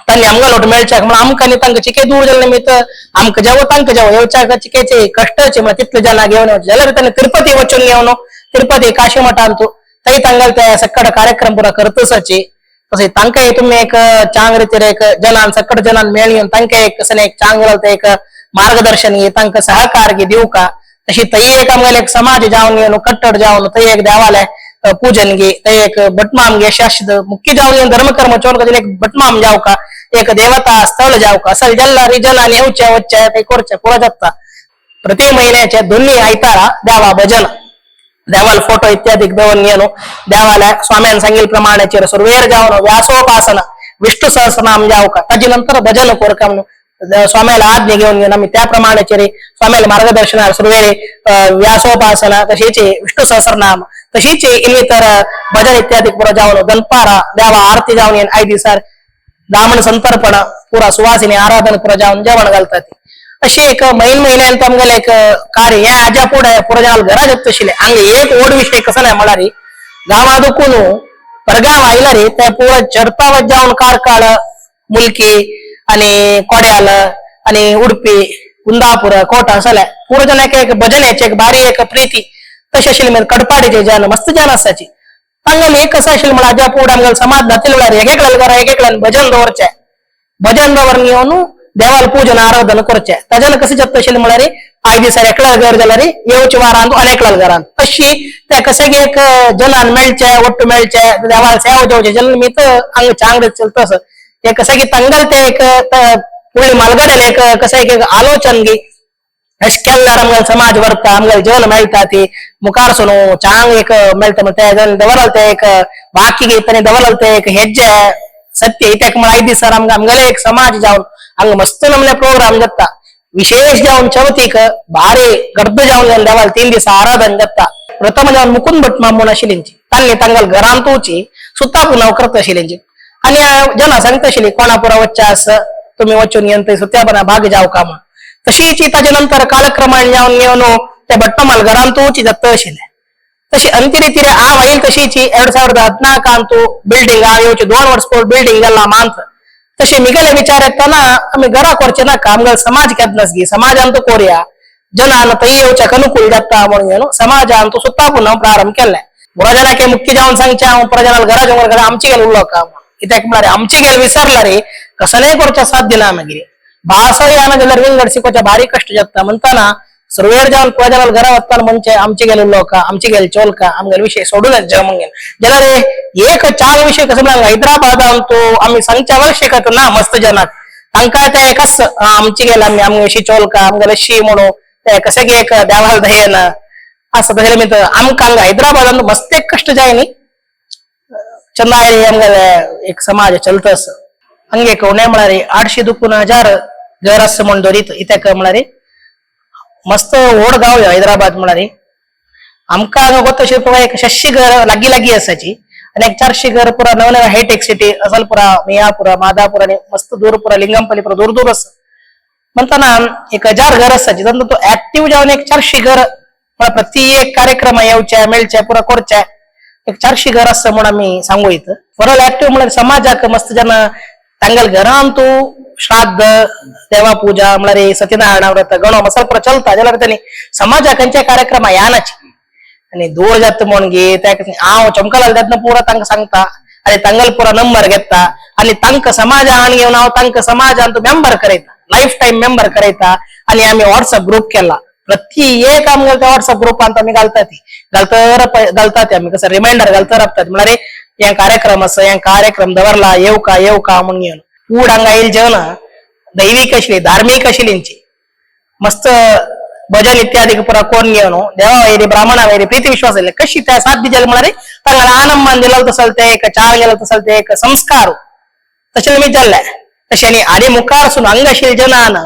तांणी आमकां लोट मेळच्याक म्हणून आमकां आनी तांकां चिके दूर जाल्ले निमित्त आमकां जेवो तांकां जेवो येवच्याक चिकेचे कश्टाचे म्हळ्यार तितले जना घेवन येवचे जाल्यार तांणी तिरुपती वचून घेवन तिरुपती काशी मठांतू थंय तांगेले ते सक्कड कार्यक्रम पुरा करतसाची. तशें तांकां तुमी एक चांग रितीर एक जनान सक्कड जनान मेळून तांकां एक कसं एक चांग एक मार्गदर्शन घे तांकां सहकार घे दिवका. तशी थंय एक आमगेले एक समाज जावन येवन कट्टर जावन थंय एक देवालय पूजन घे थंय एक भटमाम घे अशें मुख्य जावन येवन धर्मकर्म चोल एक भटमाम जावका एक देवता स्थळ जावका असल जल्ला जनान येवचे वच्चे ते करचे पुरो जाता. प्रति महिन्याचे दोन्ही आयतारा देवा भजन देवाल फोटो इत्यादी दवरून घेवन देवाला स्वाम्यान सांगितले प्रमाणाचेर सुरवेर जावन व्यासोपासना विष्णु सहस्रनाम जावका ताजे नंतर भजन कोरका म्हणून स्वाम्याला आज्ञा घेऊन घेऊन आम्ही त्या प्रमाणाचेर स्वाम्याला मार्गदर्शनार सुरवेर व्यासोपासना तशीच विष्णु सहस्रनाम तशीच इतर भजन इत्यादी पुरो जावन दनपारा देवा आरती जावन येवन I दिसार ब्राह्मण संतर्पण पुरा सुवासिनी आराधन पुरा जावन जेवण घालतात. अशी एक म्हयन म्हयन्यान आमगेले एक कार्य हे आज्या पुढे पुरा जनाल घरा जाता आशिल्लें. हांगा एक व्हड विशय कसो ना म्हळ्यार गांवा दुखून परगांव आयला रे ते पुरा चरपावत जावन कार्काळ मुलकी आणि कोड्याल आणि उडपी कुंदापूर कोटा असले पुरा जणांक एक भजनाची एक बारी एक प्रीती तशी आशिल्ली. मागीर कडपाडीचे जन मस्त जन आसाची तांगेले एक कसं आशिल्लें म्हळ्यार आज्या पुढे आमगेले समाज जातले म्हळ्यार एक घरा एक भजन दवरचें भजन दवरून येवन देवाला पूजन आराधन करचें. ताज्यान कशें जाता आशिल्लें म्हळ्यार आयज दिसा एकल्या घर जाल्यार येवचे वारांत अनेकल्या घरांत अशी ते कशें एक जनान मेळचे ಒಟ್ಟು मेळचे देवाला सेवा जेवचे जन निमित्त हांगा चांगले चलता असं ते कशें की तांगेले ते एक फुडले मालगड्यान एक कशें एक आलोचन गी अशें केल्यार आमगेले समाज व्हरता आमगेले जन मेळटा ती मुखार सोनू चांग एक मेळटा म्हणटा ते दवरल ते एक वाक्य घेत आनी दवरल ते एक हेज्जे सत्य इत्याक म्हळ्यार आयज दिसार आमकां आमगेले एक समाज जावन हांगा मस्त नमले प्रोग्राम जाता. विशेष जावन चवथीक भारी गर्द जावन देवाल 3 दिसा आराधन जाता. प्रथम जावन मुकुंद भट माम म्हूण आशिल्ली तांणी तांगेले घरांतूची सुता पुनव करता आशिल्ली आनी जना सांगता आशिल्ली कोणापुरा वच्चे आस तुमी वचून येवन थंय सुत्यापना भाग जावका म्हूण. तशीच ताजे नंतर कालक्रमाण जावन येवन ते भट्टमाल घरांतूची जाता आशिल्लें. तशी अंतिरे हांव आयल तशीची 2014 बिल्डिंग हांव येवचे 2 वर्स पळोवन बिल्डिंग जाला मांत. तशी मिगेले विचार येताना आमी घरा करचे नाका आमगेले समाज केन्नाच गी समाजान तो कोरया जनान थंय येवच्याक अनुकूल जाता म्हणून न्हू समाजान तो सुद्दां पुनः प्रारंभ केल्लें. पुराजनाक मुख्य जावन सांगचें हांव पुराजनाक घरा जेवण घरा आमची गेल उरलो का कित्याक म्हळ्यार आमची गेल विसरला रे कसलेय करचें साध्य ना. मागीर भास येना जाल्यार विंगड शिकोवचे भारी कश्ट जाता म्हणटाना सुरवेर जावन पुराजनाक घरा वतना म्हणचे आमची गेल उरलो का आमची गेल चोलका आमगेले विशय सोडूनच जेव म्हणून जाल्यार एक चार विशय कसं म्हळ्यार हैदराबादान तो आमी सांगच्या वर्ष शकत ना मस्त जनाक तांकां ते एकच आमची गेल आमी आमगे चोलका आमगेले शी म्हणून ते कशें की एक देवाल दयेन असं तशें निमित्त आमकां हांगा हैदराबादान मस्त एक कश्ट जाय न्ही चंदाय आमगेले एक समाज चलता असं हंगे कोणे म्हळ्यार 800 दुखून 1000 घर आसा म्हण दवरीत कित्याक म्हळ्यार मस्त व्हड गांव हैदराबाद म्हळ्यार आमकां हांगा गोत अशें पळय एक 600 घर लागीं लागीं आसाची आनी एक 400 घर पुरा नव नवे हायटेक सिटी अजलपुरा मियापुरा मादापुरा आनी मस्त दूर पुरा लिंगमपल्ली पुरा दूर दूर आसा म्हणताना 1000 घर आसाची तातूंत तो एक्टीव जावन एक 400 घर म्हळ्यार प्रति एक कार्यक्रम येवचे मेळचे पुरा करचे एक 400 घर आसा म्हूण आमी सांगू येत. बरो एक्टीव म्हळ्यार समाजाक मस्त जेन्ना तांगेले घरान तूं श्राद्ध देवा पूजा म्हळ्यार सत्यनारायण व्रत गणो मसाल पुरा चलता जाल्यार तांणी समाजाक खंयचे कार्यक्रम यानाची आनी दूर जाता म्हूण गे त्या हांव चमकलाल तेन्ना पुरा तांकां सांगता आनी तांगेलो पुरा नंबर घेता आनी तांकां समाजान घेवन हांव तांकां समाजान तो मेंबर करयता लायफ टायम मेंबर करयता आनी आमी व्हॉट्सअप ग्रुप केला प्रति एक आमगेले त्या व्हॉट्सअप ग्रुपांत आमी घालता ती घालतर घालता ती आमी कसं रिमायंडर घालतर रावतात म्हळ्यार हे कार्यक्रम आसा हे कार्यक्रम दवरला येवका येवका म्हणून घेवन कूड हांगा येयल जेवण दैवीक आशिल्ली धार्मीक आशिल्ली मस्त भजन इत्यादी पुरा कोण घेवन देवा वैरी ब्राह्मणा वैरी प्रीती विश्वास आयले कशी त्या साथ दिले म्हळ्यार तांकां आनंद दिलो तसल ते एक चार गेलो तसल ते एक संस्कार तशें निमित्त जाल्लें. तशें आनी आनी मुखार सून हांगा आशिल्ले जनान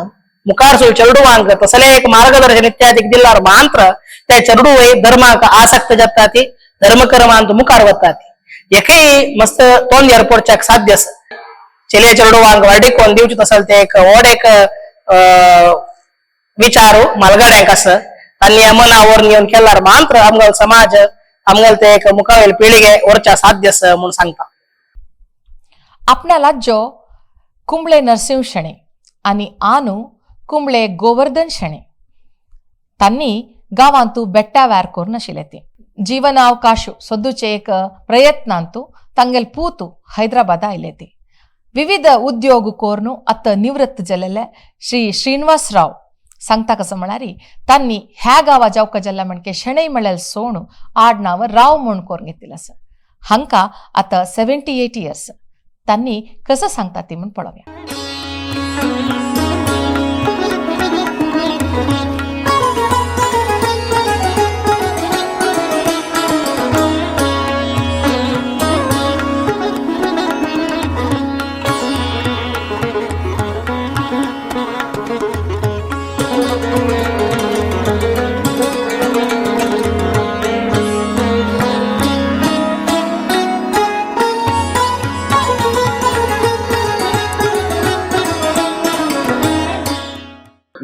मुखार सून चेडवांक तसले एक मार्गदर्शन इत्यादी दिल्यार मात्र त्या चेडूं धर्माक आसक्त जाता ती धर्मकर्मांत मुखार वता ती एकय मस्त तोंड एअरपोर्टच्याक साध्य आसा चेले चेडवांक व्हडीकोन दिवचे तसल ते एक व्हड एक विचार मालगाड्यांक आसा आनी मनावर घेवन केल्यार मात्र आमगेलो समाज आमगेले ते एक मुखावेल पिळगे वरच्या साध्य आसा म्हूण सांगता. आपणाला जो कुंबळे नरसिंह शणे आनी आनू कुंबळे गोवर्धन शणे. तांणी गांवांतू बेट्टा व्यार करून आशिल्ले ती जीवनावकाश सोदूचे एक प्रयत्नांतू तांगेल पूतू हैदराबादा आयले ती विविध उद्योग कोरून आतां निवृत्त जाल्ले श्री श्रीनिवास राव सांगता कसं म्हळ्यार तांणी ह्या गांवा जावका जाल्ल्या म्हणके शणै म्हळ्यार सोणू आडनांव राव म्हूण करून घेतिल्लें आसा. हांकां आतां 78 इयर्स. तांणी कसं सांगता ती म्हूण पळोवया.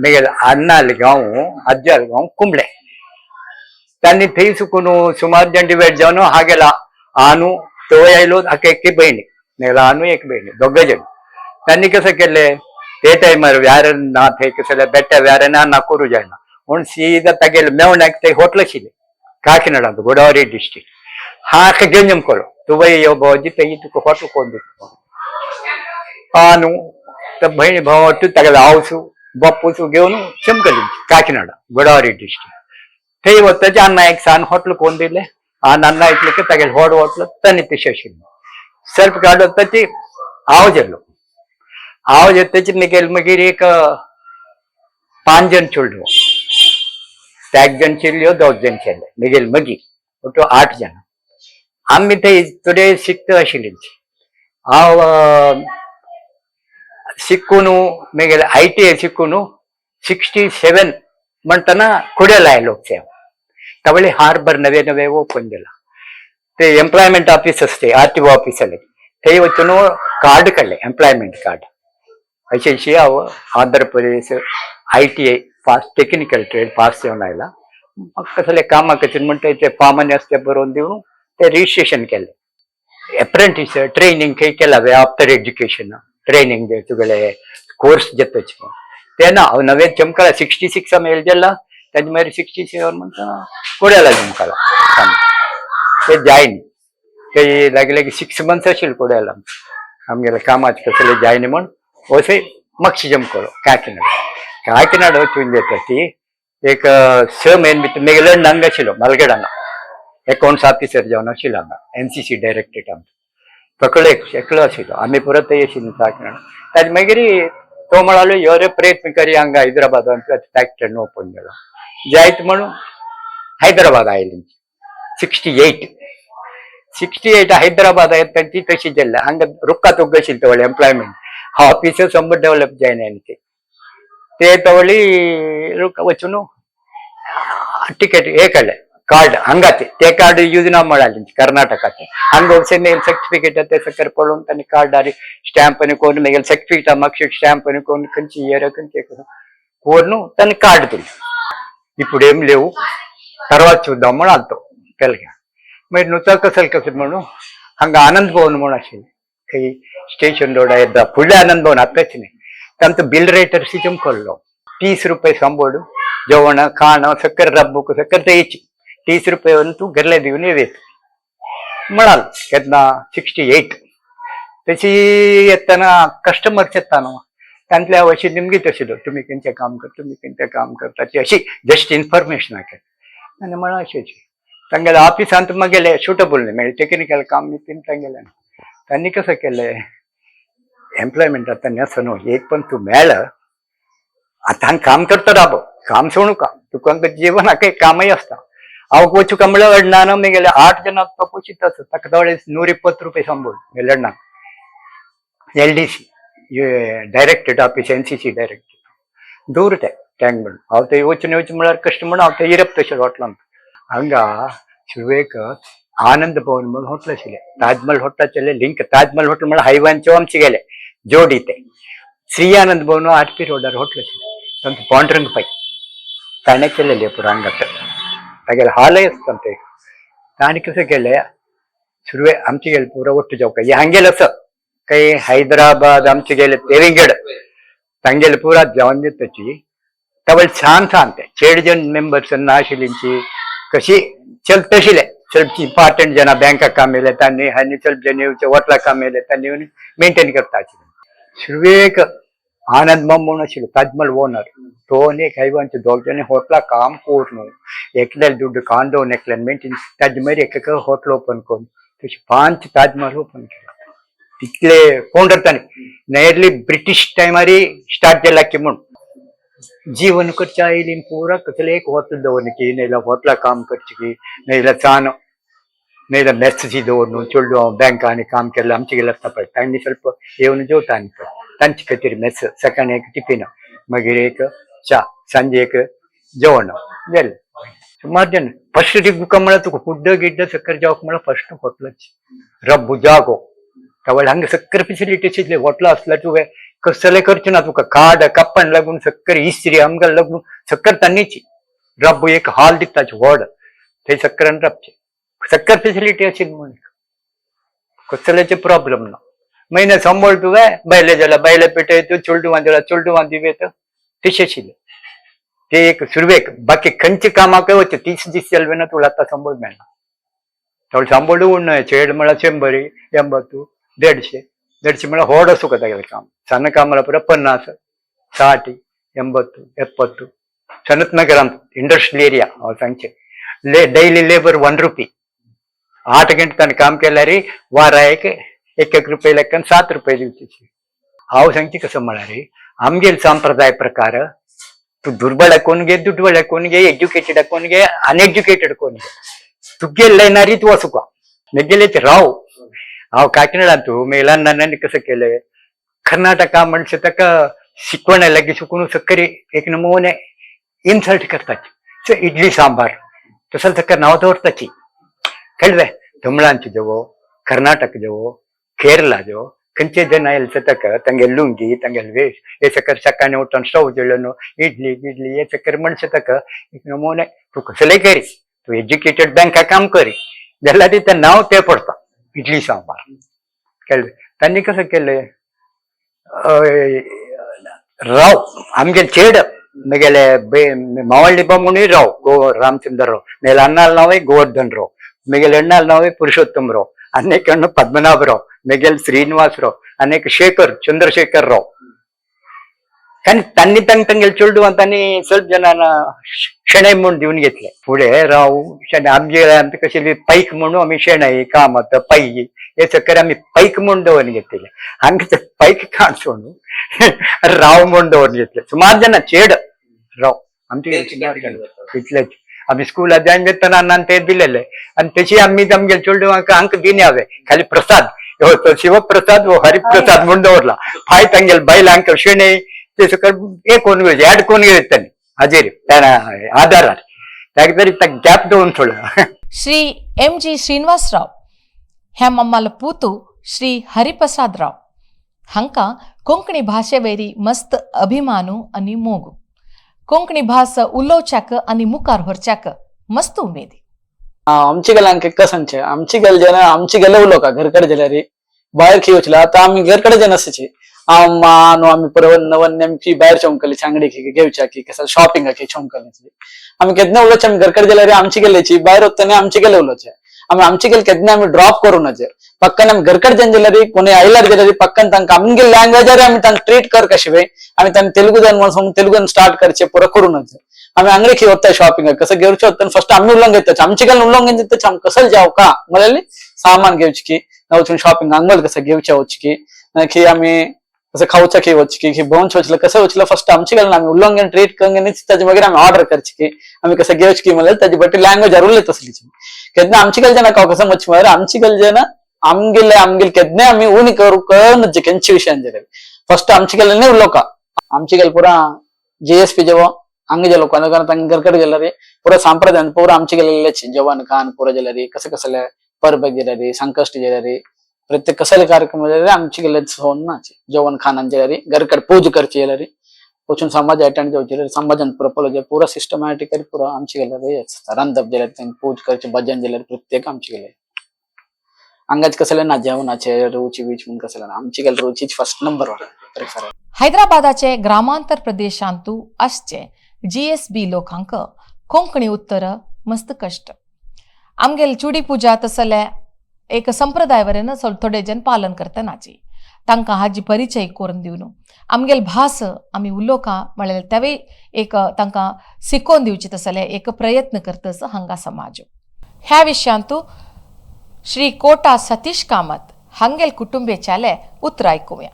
मेगेल अण्णाल गांव अज्जाल गांव कुंबळे त्यांनी थंय सुकून सुमार जण डिवायड जावन हा गेला आनू तो आयलो हाका एक बहिणी मेगेला आनू एक बहिणी दोग जण. त्यांनी कसं केले ते टायमार व्यार ना थंय कसले बेट्या व्यार ना ना करू जायना म्हणून सीधा तागेले मेवण्याक ते होटल आशिल्लें काकीनाडांत गोदावरी डिस्ट्रिक्ट हाका घेवन जमकलो तुवय यो भावजी थंय तुका हॉटल कोण दिता आनू तर बहिणी भाव तागेले हावसू बापूस घेवन चमकली काकीनाडा गोदावरी डिस्ट्रिक्ट. थंय वतचे अण्णा एक सान हॉटल कोण दिले आनी अण्णा इतले की तागेले व्हड हॉटल तनी पिशे आशिल्लें सेल्फ कार्ड वताची हांव गेलो हांव येतची मागीर मागीर एक 5 जण चेडूं एक जण चेडल्यो 2 जण चेडले मागीर मागीर ಒಟ್ಟು 8 ಜನ. आमी थंय थोडे शिकता आशिल्ली. हांव शिकून मागीर ITI शिकून 67 म्हणटना कुडेल आयलो. तवळे हार्बर नवे नवे ओपन केला ते एम्प्लॉयमेंट ऑफिस असते RTO ऑफिसಲ್ಲಿ थंय वचून कार्ड काडले एम्प्लॉयमेंट कार्ड. अशें अशें हांव Andhra Pradesh ITI pass technical trade pass जावन आयला. म्हाका कसले कामाक म्हणटा ते फॉर्मांनी आसते बरोवन दिवन ते रजिस्ट्रेशन केलें. अप्रेंटीस ट्रेनिंग खंय केला आफ्टर एज्युकेशन ट्रेनिंग तुगेले कोर्स जाताच ते ना हांव नवें चमकला 66 मेल गेला ताजे मागीर 67 म्हणटा कोड्याला चमकला ते जायन ते लागी लागी 6 मंथ्स आशिल्ले कोड्याला आमगेले कामाचे कसले जायन म्हण वसे मक्षी जमकलो काकीनाड. काकीनाड वचून येता ती एक 6 म्हयने भितर मागीर हांगा आशिल्लो मालगेड हांगा अकाउंट्स ऑफिसर जावन आशिल्लो हांगा NCC directorate आमचो सगळे एकलो आशिल्लो आमी परत थंय आशिल्ली काकीनाड. ताजे मागीर तो म्हणालो यो रे प्रयत्न करी हांगा हैदराबादान फॅक्टरी ओपन केलो जायत म्हणून हैदराबाद आयली 68 हैदराबाद आयत तांची तशी जाल्ले हांगा रुक्का तुग्ग आशिल्ली तवळ एम्प्लॉयमेंट ऑफिस संब डेव्हलप जायना आनी ते तवळी रुक्का वचून टिकेट हे काडले कार्ड हांगाचे ते कार्ड यूज ना म्हळाले कर्नाटकाचे हांगा वचून मागीर सर्टिफिकेट ते सकयल पळोवन तांणी कार्डार स्टॅम्प आनी कोण मागीर सर्टिफिकेट मागीर స్టాంప్ అని కొన్ని కొంచెం ఇయర్ కొంచెం కోరును తను కార్డు దిలి ఇప్పుడు ఏం లేవు తర్వాత చూద్దాం म्हणून आलतो तेलगा मागीर नुता कसल कसं म्हणून हांगा आनंद भवन म्हणून आशिल्लें खंय स्टेशन रोड येता फुडले आनंद भवन आतांच न्ही तांचो बिल रेटर सिजम कोल्लो 30 रुपये संबोड जेवण खाण सकर रब्बूक सकर द्यायची 30 रुपये तू घरला देऊन येत म्हणाल केन्ना 68 तशी येताना कस्टमर्स येता न्हू तांतले हांव अशी निमगीत आशिल्लो तुमी खंयचें काम करता तुमी खंयचें काम करता ती अशी जस्ट इन्फॉर्मेशन आनी म्हळां अशें अशें तांगेले ऑफिसांत मागेले सुटेबल न्ही मेळ्ळें टेक्निकल काम न्ही तांगेलें. तांणी कसं केलें एम्प्लॉयमेंट आतां आसा न्हू एक पण तूं मेळ आतां हांगा काम करता राबो काम सोडू का तुका जीवनाक एक कामय आसता. हांव वचूं काय म्हणल्यार अण्णान मागेले 8 जण पोशीत आसा ताका जवळ 120 रुपये संबळ मेळ्ळे अण्णाक LDC directorate office NCC directorate दूर ते टँक म्हणून हांव थंय वचून वचून म्हळ्यार कश्ट म्हणून हांव थंय इरप तशें हॉटलांत हांगा सुरवेक आनंद भवन म्हणून हॉटल आशिल्लें ताजमहल हॉटलाचें लिंक ताजमहल हॉटल म्हळ्यार हायवांचे आमचे गेले जोडी ते श्री आनंद भवन आरपी रोडार हॉटल आशिल्लें तांचो पांडुरंग पै ताणें केलेलें पुरो हांगा तागेलें हॉलय आसता ते ताणें कसं केलें सुरवे आमचे गेले पुरो वट्ट जेवका हे हांगेलें आसा काही हैदराबाद आमचे गेले तेविंगड तांगेले पुरा जावन दिताची तवळ छान छान ते चेड जण मेंबर्स नाशिल्लींची कशी चल तशिले ಸ್ವಲ್ಪ ಇಂಪಾರ್ಟೆಂಟ್ ಜನ ಬ್ಯಾಂಕ್ काम येयले तांणी आनी ಸ್ವಲ್ಪ जण येवचे वोटला काम येयले तांणी येवन मेंटेन करता आशिल्ले. सुरवेक आनंद माम म्हणून आशिल्लो ताजमहल ओनर तो आनी एक हायवांचे दोग जाणी हॉटला काम करून एकल्यान दुड्ड कांदोवन एकल्यान मेंटेन ताजे मागीर एक हॉटल ओपन करून तशें 5 ताजमहल ओपन केला. तितले कोण तांणी नियरली ब्रिटीश टायमारी स्टार्ट केला की म्हूण जीवन करच्या आयली पुरा कसले एक हॉटेल दवरलें की नाजाल्यार हॉटला काम करचें की नाजाल्यार चान नाजाल्यार मेस्सी दवरून चेडूं हांव बँकांनी काम केल्लें आमचे गेले आसता पळय तांणी ಸ್ವಲ್ಪ येवन जेवता आनी पळय तांचे खातीर मेस सकाळी एक टिफिन मागीर एक च्या सांजे एक जेवण जालें. सुमार जण फस्ट तुका म्हळ्यार तुका फुड्ड गिड्ड सक्कर जेवप म्हळ्यार फस्ट हॉटलाच रब्बू जागो तवळ हांगा सक्कर फेसिलिटी आशिल्ली हॉटलां आसल्यार तुवें कसलें करचें ना तुका कार्ड कप्पण लागून सक्कर इस्त्री आमकां लागून सक्कर तांणीची रब्बू एक हॉल दिता व्हड थंय सक्करान राबचें सक्कर फेसिलिटी आशिल्ली म्हूण कसल्याचे प्रॉब्लम ना. महिन्या सांबाळ तुवें बायले जाल्यार बायले पेटय तूं चेडवां जाल्यार चेडवां दिवे तशें आशिल्लें ते एक सुरवेक. बाकी खंयच्या कामाकय वचूं 30 दीस जाले ना तुका आतां सांबाळ मेळना. थोडे सांबाळूय उण्ण चेड म्हळ्यार 100 80 150 150 म्हळ्यार व्हड आसूं तागेलें काम. ಸಣ್ಣ काम म्हळ्यार पुरो 50 60 80 70. सनत नगरांत इंडस्ट्रियल एरिया हांव सांगचें डेली लेबर 1 रुपी 8 गंटे ताणें काम केल्यार वारा एक एक रुपये लेखन 7 रुपये दिवचे. हांव सांगचें कसो म्हळ्यार आमगेले संप्रदाय प्रकार तूं दुर्बळ कोण घे दुडबळ कोण घे एज्युकेटेड कोण घे अनएज्युकेटेड कोण घे तुगेले लायनारी तूं वचूका मेगेलेच राव. हांव काकिनाडांत मेला नानांनी कसं केलें कर्नाटका म्हणचे ताका शिकवण लागीं शिकून सक्करी एक नमुने इन्सल्ट करतात इडली सांबार तसं ताका नांव दवरताची कळ्ळें. तमिळांचे जेवो कर्नाटक जेवो केरला जेवो खंयचे जण आयले ताका तांगे लुंगी तांगेले वेश हे सकर सकाळी उठून स्टव जळून इडली गिडली हे सकर म्हणचे ताका एक नमुने तूं कसलें करी तूं एज्युकेटेड बँका काम करी जाल्यार तें नांव तें पडटा इडली सांबार. कळ्ळें. तांणी कसं केलें राव आमगे चेड मेगेले मावळ्ळी म्हणून राव गो रामचंद्र राव मेगेले अण्णाल नांव गोवर्धन राव मेगेले अण्णाल नांव पुरुषोत्तम राव अनेक अण्ण पद्मनाभ राव मेगेले श्रीनिवास राव अनेक शेखर चंद्रशेखर राव. కానీ त्यांनी तांग तांगेले चेडूं तांणी ಸ್ವಲ್ಪ जणांना शेणै म्हणून दिवन घेतले. फुडें राव शेणै आमगे आमचे कशे पैक म्हणून आमी शेणै कामत पै हे सगळे आमी पैक म्हणून दवरून घेतले. हांगा पैक काणसोण राव म्हणून दवरून घेतले. सुमार जण चेड राव आमचे इतलेच आमी स्कुला जॉईन जातना अण्णान ते दिलेले आनी तशी आमी आमगे चेडवांक हांकां दिनी हांवें खाली प्रसाद हो तो शिवप्रसाद हो हरिप्रसाद म्हणून दवरला. फाय तांगेले बायलांक शेणै ते सगळं एक कोण ऍड कोण घेतानी हाजेर आधारार ताका तरी गॅप दवरून थोडो. श्री एम जी श्रीनिवासराव ह्या मम्मालो पुतू श्री हरिप्रसाद राव हांकां कोंकणी भाशे वयरी मस्त अभिमानू आनी मोग. कोंकणी भास उलोवच्याक आनी मुखार व्हरच्याक मस्त उमेदी. आमची गेला कसंचे आमची गेल जेना आमची गेले उलोका घरकडे जाल्यार बाहेर खी वचला आता आमी घरकडे जे नसचे नो आमी परत नवन नेमकी बाहेर चौंकली चांगडी खी घेवच्या की कसं शॉपिंग की चौंकली आमी केन्ना उलोवचे आमी घरकडे जाल्यार आमची गेल्याची बाहेर वतना आमची गेले उलोवचे आमी आमची गेले केन्ना आमी ड्रॉप करू नजे पक्कन आमी घरकडे जन जाल्यार कोणी आयल्यार जाल्यार पक्कन तांकां आमगे लँग्वेजार आमी तांकां ट्रीट कर कशे वे आमी तांकां तेलुगू जन म्हणून तेलुगून स्टार्ट करचे पुरो करू नजे. आमी अंगडी खी वता शॉपिंग कसं घेवचे वता फर्स्ट आमी उलोवंक घेता आमची गेले उलोवंक घेता आमी कसं जाव का म्हळ्यार सामान घेवचे की वचून शॉपिंग अंगल कसं घेवचे वच की की आमी कसं खावच्या की वच की भोवचे वचलं कसं वचलं फर्स्ट आमची गेले आमी उलोवंक ट्रीट करून ताजे मागीर आमी ऑर्डर करचे की आमी कसं घेवचे की म्हळ्यार ताजी बटी लँग्वेज उरले तसली केन्ना आमची गेले जेन्ना कसं मच म्हळ्यार आमची गेले जेन्ना आमगेले आमगेले केन्ना आमी उणी करू कळून केंचे विशयान जाल्यार फर्स्ट आमची गेले उलोवका आमची गेले पुरा जीएसपी जेव्हा अंग जे लोक तांकां घरकडे गेल्यार पुरा संप्रदाय पुरा आमचे गेलेले जेवण खाण पुरा गेल्यार कसं कसले परब गेल्यार संकष्ट गेल्यार प्रत्येक कसले कार्यक्रम गेल्यार आमचे गेले सोन ना जेवण खाणान गेल्यार घरकडे पूज करची गेल्यार वचून समाज अटेंड जावचे समाजान पुरा पळोवचे पुरा सिस्टमॅटिकली पुरा आमचे गेल्यार रांदप गेल्यार पूज करचे भजन गेल्यार प्रत्येक आमचे गेले. हांगाच कसलें ना जेवणाचे रुची बीच म्हूण कसलें ना, आमची गेल रुचीच फर्स्ट नंबर वन प्रेफर. हैदराबादाचे ग्रामांतर प्रदेशांतू आसचे जीएसबी लोकांक कोंकणी उत्तर मस्त कश्ट. आमगेल चुडी पुजा तसले एक संप्रदाय वरेन थोडे जन पालन करतनाची तांकां हाजी परिचय करून दिवन आमगेल भास आमी उलोवका म्हळ्यार तेवूय एक तांकां शिकोवन दिवची तसले एक प्रयत्न करतस हांगा समाज. ह्या विशयांतू श्री कोटा सतीश कामत हांगेल कुटुंबेच्याले उतर आयकुया.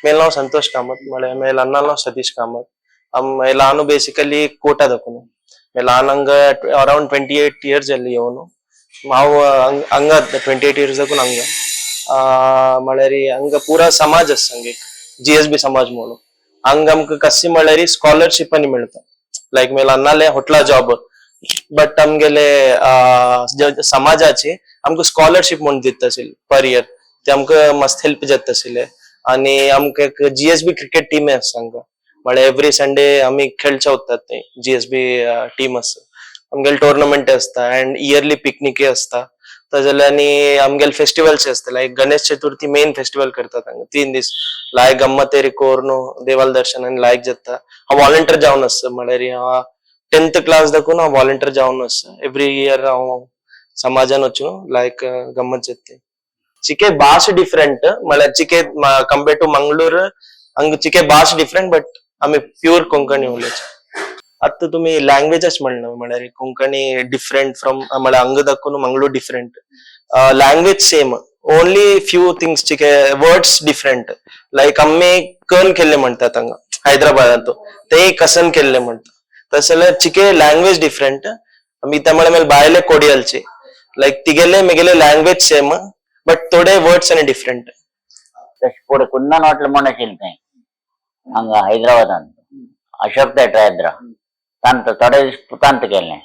मेरा नाम संतोष कामत, मेरा नाम सतीश कामत. ನಾನು ಬೇಸಿಕಲಿ ಕೋಟಾದಕ್ಕೂ ನಾನು ಅರೌಂಡ್ 28 ಇಯರ್ಸ್ ಅಲ್ಲಿ ಅವನು ಮಾವು ಹಂಗ 28 ಇಯರ್ಸ್ ದಕ್ಕೂ ಹಂಗ म्हळ्यार ಹಂಗ ಪೂರಾ ಸಮಾಜ ಹಂಗೆ ಜಿ ಎಸ್ ಬಿ ಸಮಾಜ म्हणून ಹಂಗ आमकां कशी म्हळ्यार स्कॉलरशिप आनी मेळटा. लायक मेला नाले होटला जॉब बट आमगेले समाजाची आमकां स्कॉलरशीप म्हणून दिता आशिल्ली पर इयर, ते आमकां मस्त हेल्प जाता आशिल्ले. आनी आमकां एक G S B cricket team आसा हांगा, म्हळ्यार एवरी संडे आमी खेळचे वतात ते जी एस बी टीम आसा. आमगेले टोर्नामेंट आसता अँड इयरली पिकनिकय आसता. जाल्यार आनी आमगेले फेस्टिवल्स आसता लायक गणेश चतुर्थी मेन फेस्टिवल करतात हांगा 3 दीस लायक गम्मतेरी कोरून देवाल दर्शन आनी लायक जाता. हांव वॉलंटियर जावन आसता, म्हळ्यार हांव 10th class दाखून हांव वॉलंटियर जावन आसता. एवरी इयर हांव समाजान वचून लायक गम्मत जाता. चिके भास डिफरंट म्हळ्यार चिके कंपेर टू मंगळूर हांगा चिके भास डिफरंट बट आमी प्युअर कोंकणी उलयचे. आतां तुमी लँग्वेजच म्हणला म्हळ्यार कोंकणी डिफरंट फ्रॉम म्हळ्यार हांगा दाखून Mangalore different, language same, only few things चिके वर्ड्स डिफरंट. लायक आमी कन केल्ले म्हणटात हांगा हैदराबादांत, ते कसन केल्ले म्हणटा. तशें जाल्यार चिके लँग्वेज डिफरंट. आमी त्या म्हळ्यार भायले कोडियलचे लायक तिगेले मेगेले लँग्वेज सेम बट थोडे वर्ड्स आनी डिफरंट. तशें पुढे कुंदन हॉटेल म्हूण आशिल्लें थंय हांगा हैदराबादान अशोक थेटर एद्रा तांत थोडे दीस तांत केल्लें,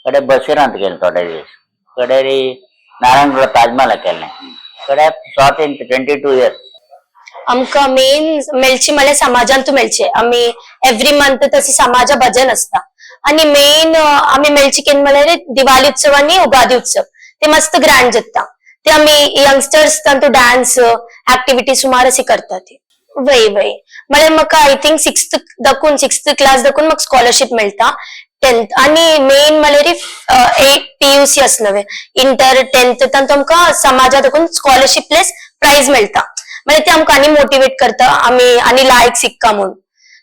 कडे बसिरांत केलें थोडे दीस, कडे नारायणगुडा ताजमहला केल्लें, कडे शॉर्ट इन 22 इयर्स. आमकां मेन मेळची म्हळ्यार समाजांतू मेळचे. आमी एवरी मंथ तशें समाजा भजन आसता आनी मेन आमी मेळची केन्ना म्हळ्यार दिवाळी उत्सव आनी उगादी उत्सव, ते मस्त ग्रँड जाता. ते आमी यंगस्टर्स तांतू डान्स एक्टिविटी सुमार अशी करतात. वय वय म्हळ्यार म्हाका I think 6th दाखून 6th class दाखून म्हाका स्कॉलरशीप मेळटा. 10th आनी मेन म्हळ्यार 8 PUC आसनवे इंटर 10th तांतू आमकां समाजा दाखून स्कॉलरशीप प्लस प्रायज मेळटा. म्हळ्यार ते आमकां आनी मोटिवेट करता आमी आनी लायक शिक्का म्हूण.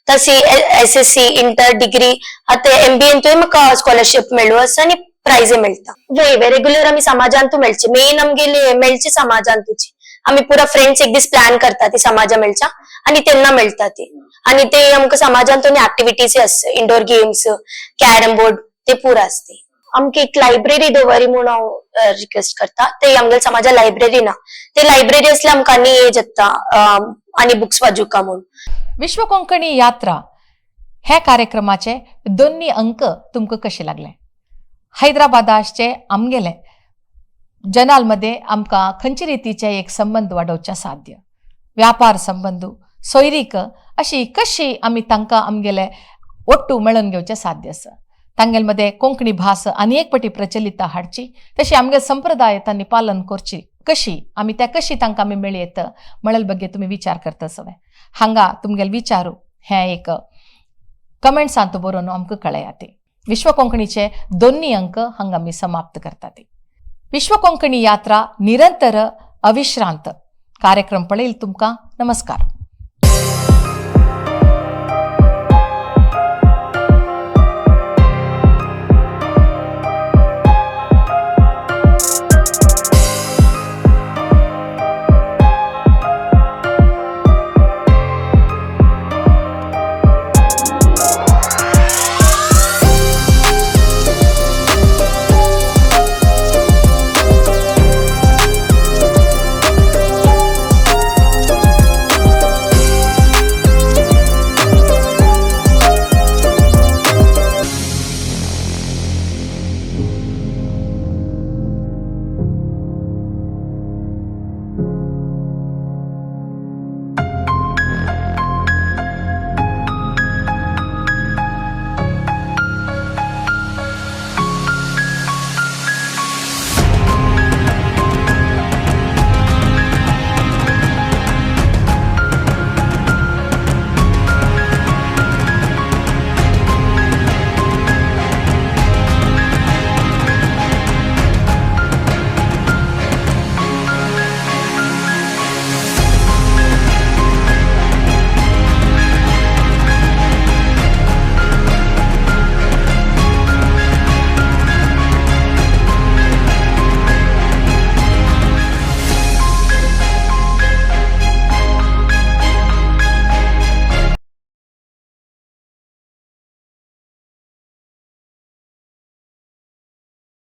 तशी SSC inter degree आतां MBA म्हाका स्कॉलरशीप मेळ्ळो आसा आनी प्रायजय मेळटा. वय वय रेग्युलर आमी समाजांतू मेळचे. मेन आमगेले मेळचे समाजांतूची आमी पुरा फ्रेंड्स एक दीस प्लॅन करता ती समाजा मेळच्या आनी तेन्ना मेळटा ती. आनी ते आमकां समाजांत ऍक्टिव्हिटीज आसता, इंडोर गेम्स, कॅरम बोर्ड ते पुरा आसता. आमकां एक लायब्ररी दवरी म्हूण हांव रिक्वेस्ट करता. ते आमगेले समाजा लायब्ररी ना, ते लायब्ररी असल्यार आमकां आनी हे जाता आनी बुक्स वाजुका म्हूण. विश्व कोंकणी यात्रा ह्या कार्यक्रमाचे दोन्ही अंक तुमकां कशे लागले? हैदराबादाचे आमगेले जनालमध्ये आमकां खंयचे रितीचे एक संबंद वाडोवचे साध्य, व्यापार संबंद, सोयरीक अशी कशी आमी तांकां आमगेले ಒಟ್ಟು मेळोवन घेवचें साध्य आसा. तांगेल मध्ये कोंकणी भास आनी एक पटी प्रचलित हाडची, तशी आमगे संप्रदाय तांणी पालन करची कशी आमी त्या कशी तांकां आमी मेळयत म्हणल ಬಗ್ಗೆ तुमी विचार करता सगळे. हांगा तुमगेले विचारू हें एक कमेंट्सांत बरोवन आमकां कळयात. विश्व कोंकणीचे दोन्ही अंक हांगा आमी समाप्त करतात. विश्व कोंकणी यात्रा निरंतर अविश्रांत कार्यक्रम पळयल तुमकां नमस्कार.